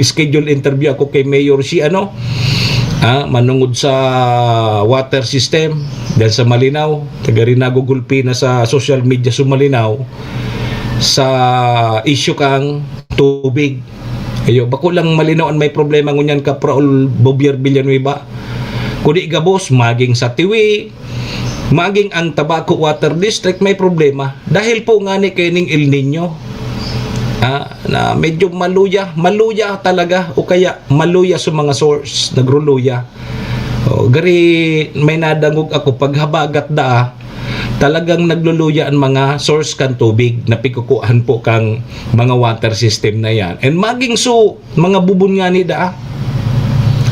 schedule interview ako kay Mayor si ano, ah, manungod sa water system diyan sa Malinaw. Taga rin nagugulpi na sa social media sa Malinaw sa issue kang tubig. Ayo, bako lang Malinaw an may problema ngunyan, Kapraol Bobier Villanueva. Kundi gabos, maging sa Tiwi, maging ang Tabaco Water District may problema. Dahil po nga ni kaining El Nino. Ah, na medyo maluya, maluya talaga o kaya maluya sa mga source, nagruluya. O, gari may nadangog ako paghabagat daa, talagang nagluluya ang mga source kan tubig na pikukuhaan po kang mga water system na yan. And maging so, mga bubon nga ni daa.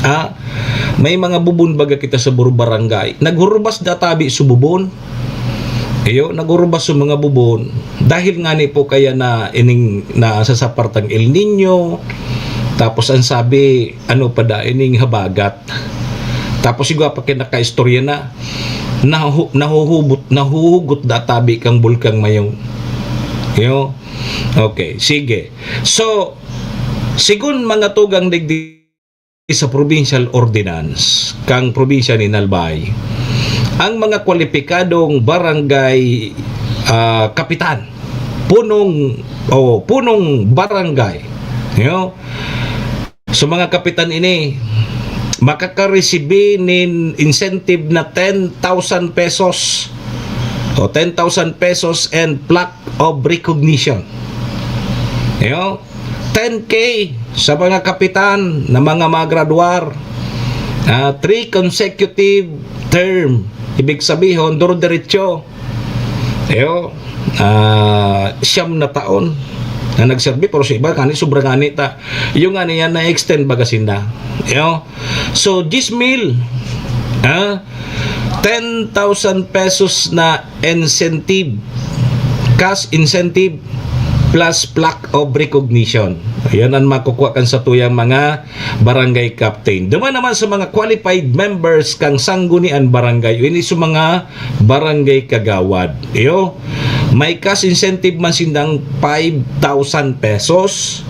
Ah, may mga bubon baga kita sa buro barangay. Naghurubas da tabi sa bubon. Iyo, naghurubas sa mga bubon. Dahil nga ni po kaya na ining nasasapartang El Nino, tapos ang sabi, ano pa da, ining habagat. Tapos siguro pa kinakaistorya na, nahu-, nahuhubot, nahuhugot da tabi kang Bulkang Mayong. Yo? Okay, sige. So, sigun mga tugang digdi sa provincial ordinance kang probinsya ni Albay, ang mga kwalipikadong barangay, ah, kapitan, punong, o punong barangay, yo? So, mga kapitan ini, makakaresibi nin incentive na ten thousand pesos o ten thousand pesos and plaque of recognition. Yo? Ten K sa mga kapitan na mga magradwar, ah, three consecutive term. Ibig sabihon, duro-diretso. Iyo, ah, siyam na taon na nagserbi, pero sa iba, kani, sobra ngani ta. Yung ngani yan, na-extend baga sinda. Iyo. So, diyes mil, Ha? Ten thousand pesos na incentive, cash incentive, plus plaque of recognition. Yan ang makukuha kan satuyang mga barangay captain. Duman naman sa mga qualified members kang sanggunian barangay, o ini sa mga barangay kagawad. Iyo, may cash incentive man sindang five thousand pesos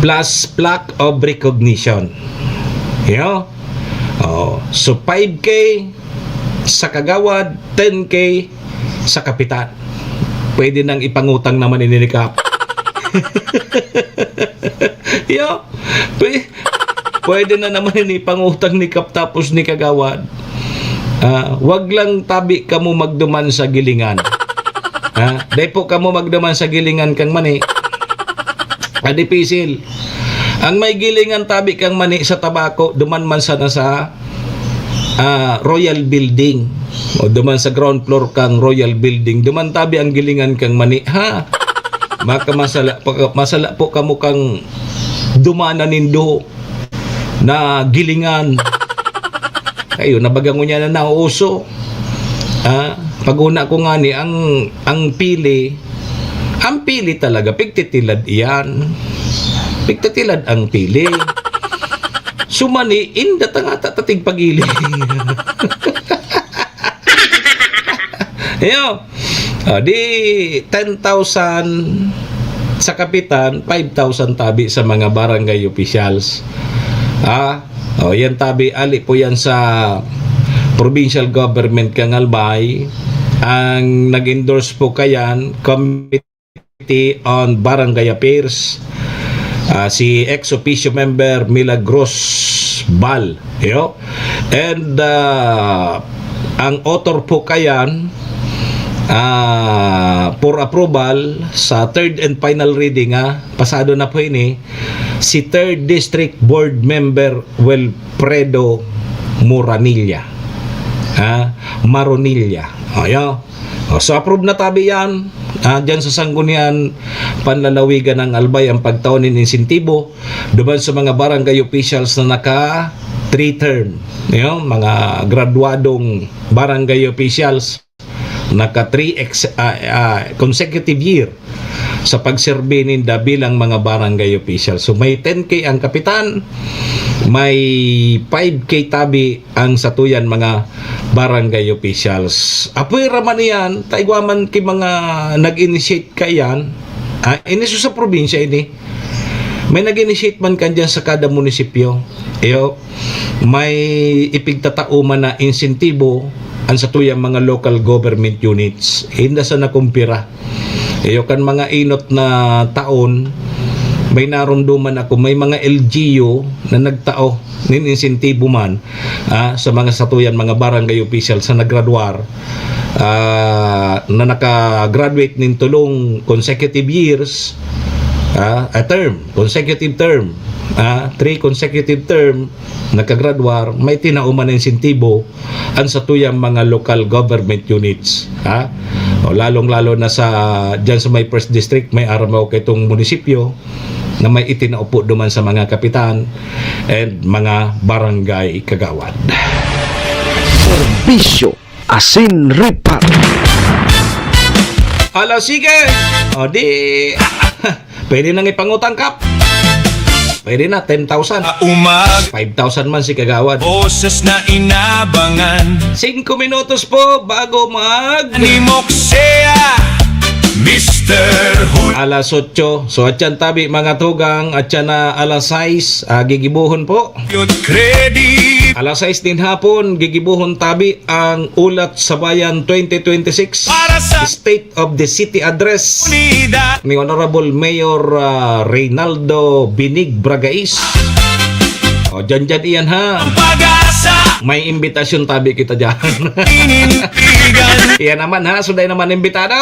plus plaque of recognition. Iyo. Oh, so five K sa kagawad, ten K sa kapitan. Pwede nang ipangutang naman ini ni Kap. Iyo, pwe-, pwede na naman ini ipangutang ni Kap tapos ni kagawad. Ah, wag lang tabi kamo magduman sa gilingan. Ha? Dai po kamo magduman sa gilingan kang mani. Ah, dipisil. Ang may gilingan tabi kang mani sa tabako, duman man sana sa, ah, Royal Building. O duman sa ground floor kang Royal Building. Duman tabi ang gilingan kang mani, ha? Maka masala, paka-, masala po kamo kang dumana nindo na gilingan. Kayo, nabaga ngunyan na nauuso. Ah, pag-una ko ngani, ang, ang pili, ang pili talaga, pigtitilad iyan. Pigtitilad ang pili. Sumani, inda ta nga ta, ta tigpagili. Iyo. Ah, di ten thousand sa kapitan, five thousand tabi sa mga barangay officials. Ah, oh, yan tabi, ali po yan sa provincial government kang Albay. Ang nag-endorse po kayan, Committee on Barangay Affairs, ah, si ex officio member Milagros Bal. Iyo. And, ah, ang author po kayan, ah, for approval sa third and final reading, ah, pasado na po ini, si third District Board Member Wilfredo Moranilla. Ha? Maronilla. O, iyo. O, so, approve na tabi yan. Ah, dyan sa Sanggunian Panlalawigan ng Albay ang pagtao nin insentibo duman sa mga barangay officials na naka three term. Iyo, mga graduadong barangay officials, naka three ex-, ah, ah, consecutive year sa pagserbi ninda bilang mga barangay officials. So, may ten K ang kapitan, may five K tabi ang satuyan mga barangay officials. Apoy ra man iyan, ta igwa man ki mga nag-initiate kaiyan. Ah, ini so sa probinsya ini. May nag-initiate man kan diyan sa kada munisipyo. Iyo, may ipigtatao man na insentibo ang satuyang mga local government units. Inda sa nakumpira. Iyo, kan mga inot na taon, may naromdoman ako, may mga L G U na nagtao nin insentibo man, ah, sa mga satuyan, mga barangay official sa naggraduar, ah, na naka-graduate nin tulong consecutive years, ah, a term, consecutive term, ah, three consecutive term, nagkagraduar, may tinao man na insentibo ang satuyang mga local government units, ha? O, lalong-lalo na sa, dyan sa may first district, may aram ako kaitong munisipyo na may itinao po duman sa mga kapitan and mga barangay kagawad. Serbisyo asin ripat. Ala, sige! O, di, pwede nang ipangutang, Kap. Pwede na, ten thousand. Umag. Five thousand man si kagawad. Boses na inabangan. Singko minutos po bago mag Ni Moksea, Mister Hul- Alas otso. So, atyan tabi, mga tugang, atyan na alas sais, ah, gigibuhon po. Youth Credit. Alas sais nin hapon, gigibuhon tabi ang Ulat sa Bayan twenty twenty-six. Para sa State of the City Address Unida. Ni Honorable Mayor, ah, Reynaldo Binig Bragais. O, dyan, dyan iyan, ha? Ang pag-asa. May imbitasyon tabi kita dyan. Inintigan. Iyan naman, ha? Sunday naman imbitado.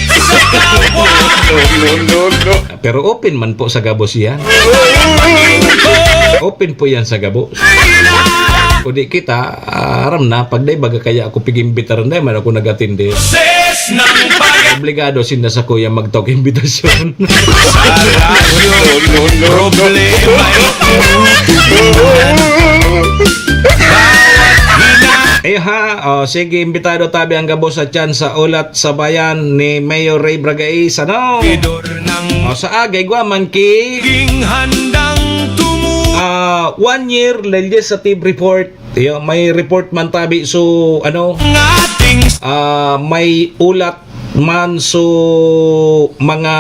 Sa kapwa. No, no, no, no. Pero open man po sa gabos iyan. Open po yan sa gabos. O di kita, ah, aram na, pag dai baga kaya ako pig-imbitaran, dai man ako nag-atindi. Ses ng pag- Obligado sinda sa kuya magtawag imbitasyon. Sa radyo, problema yung tinutulungan. Bawat Oh, sige, imbitado tabi ang gabos sa tiyan sa Ulat sa Bayan ni Mayor Ray Bragais, ano? Pidor ng O, sa aga, igwa man ki. King handang tumu- Ah, one year legislative report. Yo, may report man tabi. So, ano? Ng ating Ah, may ulat man. So, mga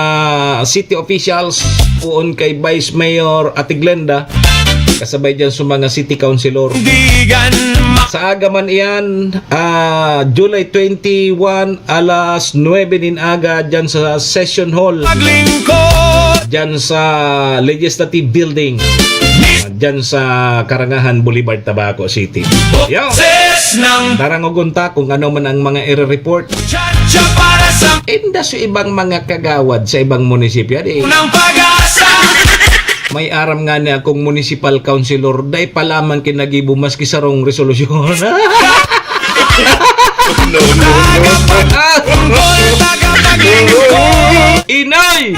city officials, poon kay Vice Mayor Ate Glenda, kasabay dyan sa mga city councilor. Digan ma- Sa aga man iyan, ah, July twenty-one, alas nuebe nin aga, dyan sa Session Hall. Maglingkod. Dyan sa Legislative Building. Dyan sa Karangahan Boulevard, Tabaco City. Yo! Ses ng Tarangogon ta kung ano man ang mga ire-report. Chacha para sa Inda sa ibang mga kagawad sa ibang munisipyo, di? Ng pag-asa. May aram nga ni akong municipal councilor, dai pa lamang kinagibo maski sarong resolusyon. No, no, no. Tagapagtanggol, tagapaglingkod. Inay!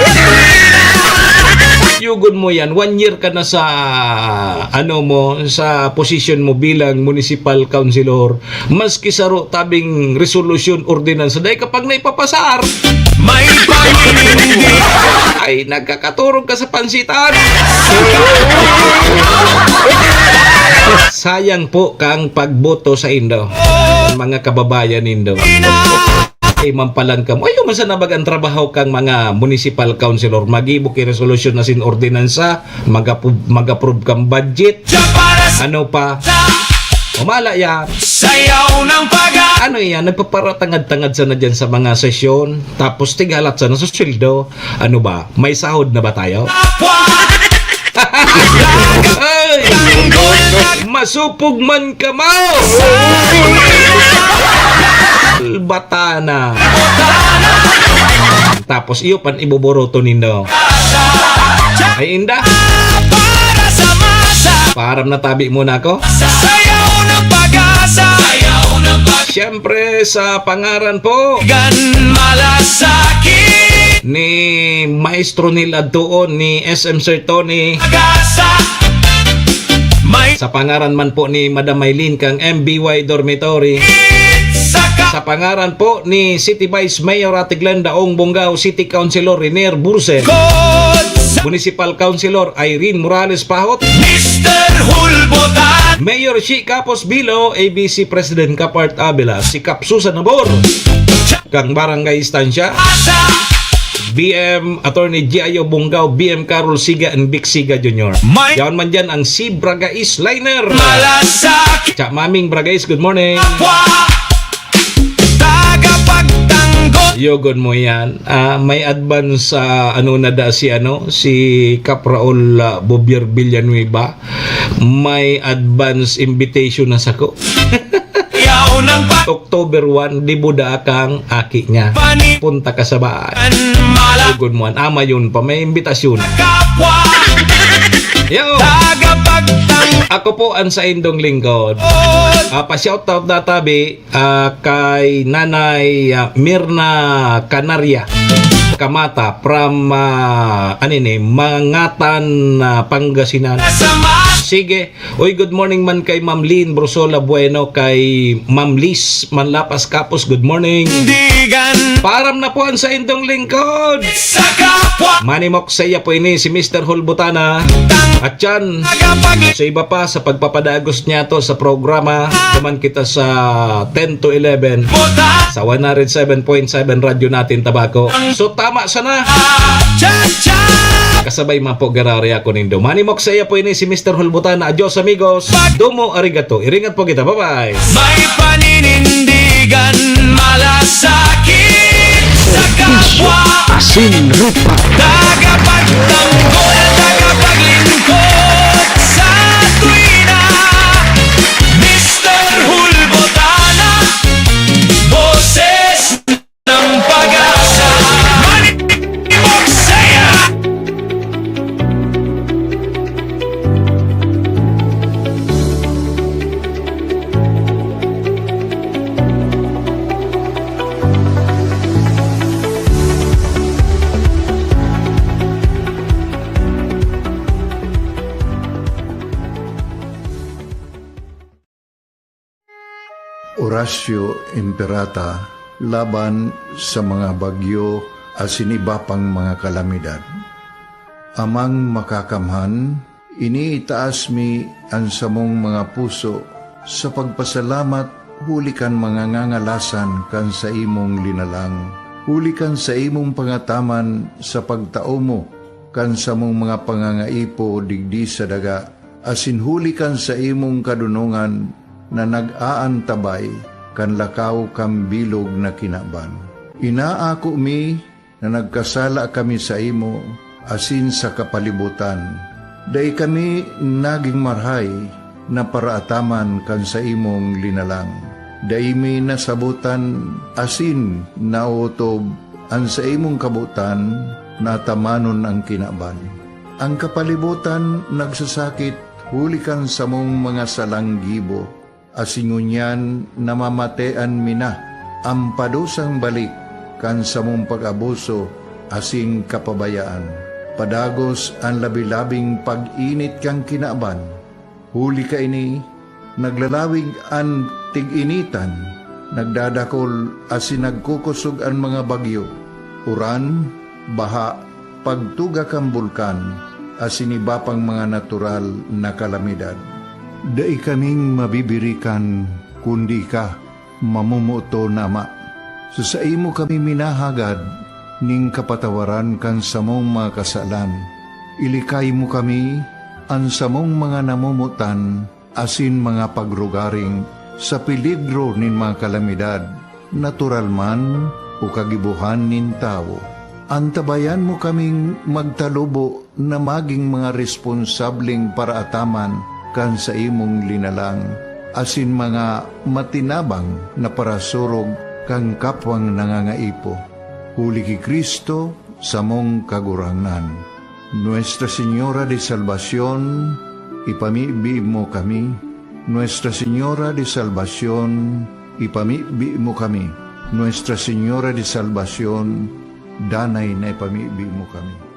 Yugon mo yan. One year ka na sa, ano mo, sa position mo bilang municipal councilor. Maski saro tabing resolusyon, ordinansa, dai ka pang naipapasar. May paninindigan. Ay, nagkakaturog ka sa pansitan. Sayang po kang pagboto sa indo. Mga kababayan nindo. Ay, mampalan kamo. Ayaw man sana baga ang trabaho kang mga municipal councilor. Mag-ibo ki resolusyon na sin ordinansa, mag-approve, mag-approve kang budget. Siya para sa Ano pa? Umala yan. Sayaw ng pag- Ano yan? Nagpaparatangad-tangad sana dyan sa mga sesyon. Tapos tighalat sana sa sweldo. Ano ba? May sahod na ba tayo? Ay! Masupog man kamo! Batana! Tapos iyo pan iboboroto nindo. Ay, inda! Para sa masa! Paaram na tabi muna ako. Sayaw ng pag-asa! Sayaw ng pag- Siyempre, sa pangaran po Gan malasakit. Ni Maestro Neil Adtuon, ni S M Sir Tony. Pag-asa. May Sa pangaran man po ni Madam Maylene kang M B Y Dormitory. Saka Sa pangaran po ni City Vice Mayor Ate Glenda Ong Bongao, City Councilor Renier Bursen, Kod sa Municipal Councilor Irene Morales Pahot, Mister Hulbotan. Mayor Shi Capos Bilo, A B C President Kapart Avila, si Kap Susan Nabor, kang Barangay Estancia, Asa. B M Attorney G I O Bongao, B M Carol Siga, and Vic Siga Junior. May Yaon man dyan ang si Bragais Liner. Malasakit. Cha Maming Bragais, good morning. Kapwa. Tagapagtanggol. Yo, good mo yan. Ah, may advance, ah, ano na da si, ano, si Kap Raul, ah, Bobier Villanueva. May advance invitation na sako. Yaw ng pa- October one, dibuda kang aki niya. Pani- Punta ka sa bahay. An mala- Sugod mo, an ama yun pa, may imbitasyon. Kapwa. Yo! Tagapagtang- Ako po ang saindong lingkod. Ah, pa-shoutout na tabi, ah, kay Nanay, ah, Mirna Canaria Kamata from, ah, ano ini, Mangatan, ah, Pangasinan. Sige. Uy, good morning man kay Ma'am Lynn Brusola Bueno, kay Ma'am Liz Manlapas Kapos, good morning. Digan. Paaram na po ang saindong lingkod. Sa kapwa. Manimok saya po ini si Mister Hulbutana. At yan, Tagapag- sa iba pa, sa pagpapadagos niya to sa programa, naman kita sa ten to eleven. Buta. Sa one hundred seven point seven Radyo Natin Tabaco. So, tama sana. Cha-cha. Kasabay man po, garari ako nindo. Manimok saya po ini si Mister Hulbutana. Adios, amigos. Domo arigato. Iringat po kita. Bye-bye. May paninindigan, malasakit sa kapwa. Asin Rupa. Tagapagtanggol, tagapaglingkod sa tuwina. Mister Hulbotana, boses ng pag-asa. Manibok saya. Oratio Imperata laban sa mga bagyo asin iba pang mga kalamidad. Amang Makakamhan, iniitaas mi an samong mga puso sa pagpasalamat huli kan mga ngangalasan kan saimong linalang, huli kan saimong pangataman sa pagtao mo kan samong mga pangangaipo digdi sa daga, asin huli kan saimong kadonongan na nag-aantabay kan lakaw kan bilog na kinaban. Inaako mi na nagkasala kami saimo asin sa kapalibotan. Dai kami nagin marahay na paraataman kan saimong linalang. Dai mi nasabotan asin naotob an saimong kabotan na atamanon an kinaban. An kapalibotan nagsasakit huli kan samong mga salang gibo, asin ngunyan namamatean mi na an padusang balik kan samong pag-abuso asin kapabayaan. Padagos an labi-labing pag-init kan kinaban. Huli kaini, naglalawig an tig-initan, nagdadakol asin nagkukosog an mga bagyo, uran, baha, pagtuga kan bulkan, asin iba pang mga natural na kalamidad. Dai kaming mabibirikan kundi ika, mamomoton na Ama. Sa saimo kami minahagad nin kapatawaran kan samong mga kasalan. Ilikay mo kami, an samong mga namomotan, asin mga pagrugaring sa peligro nin mga kalamidad, natural man o kagibohan nin tawo. Antabayan mo kaming magtalubo na magin mga responsableng paraataman kan saimong linalang, asin mga matinabang na parasurog kan kapwang nangangaipo. Huli ki Cristo, samong Kagurangnan. Nuestra Señora de Salvacion, ipamibi mo kami. Nuestra Señora de Salvacion, ipamibi mo kami. Nuestra Señora de Salvacion, danay na ipamibi mo kami.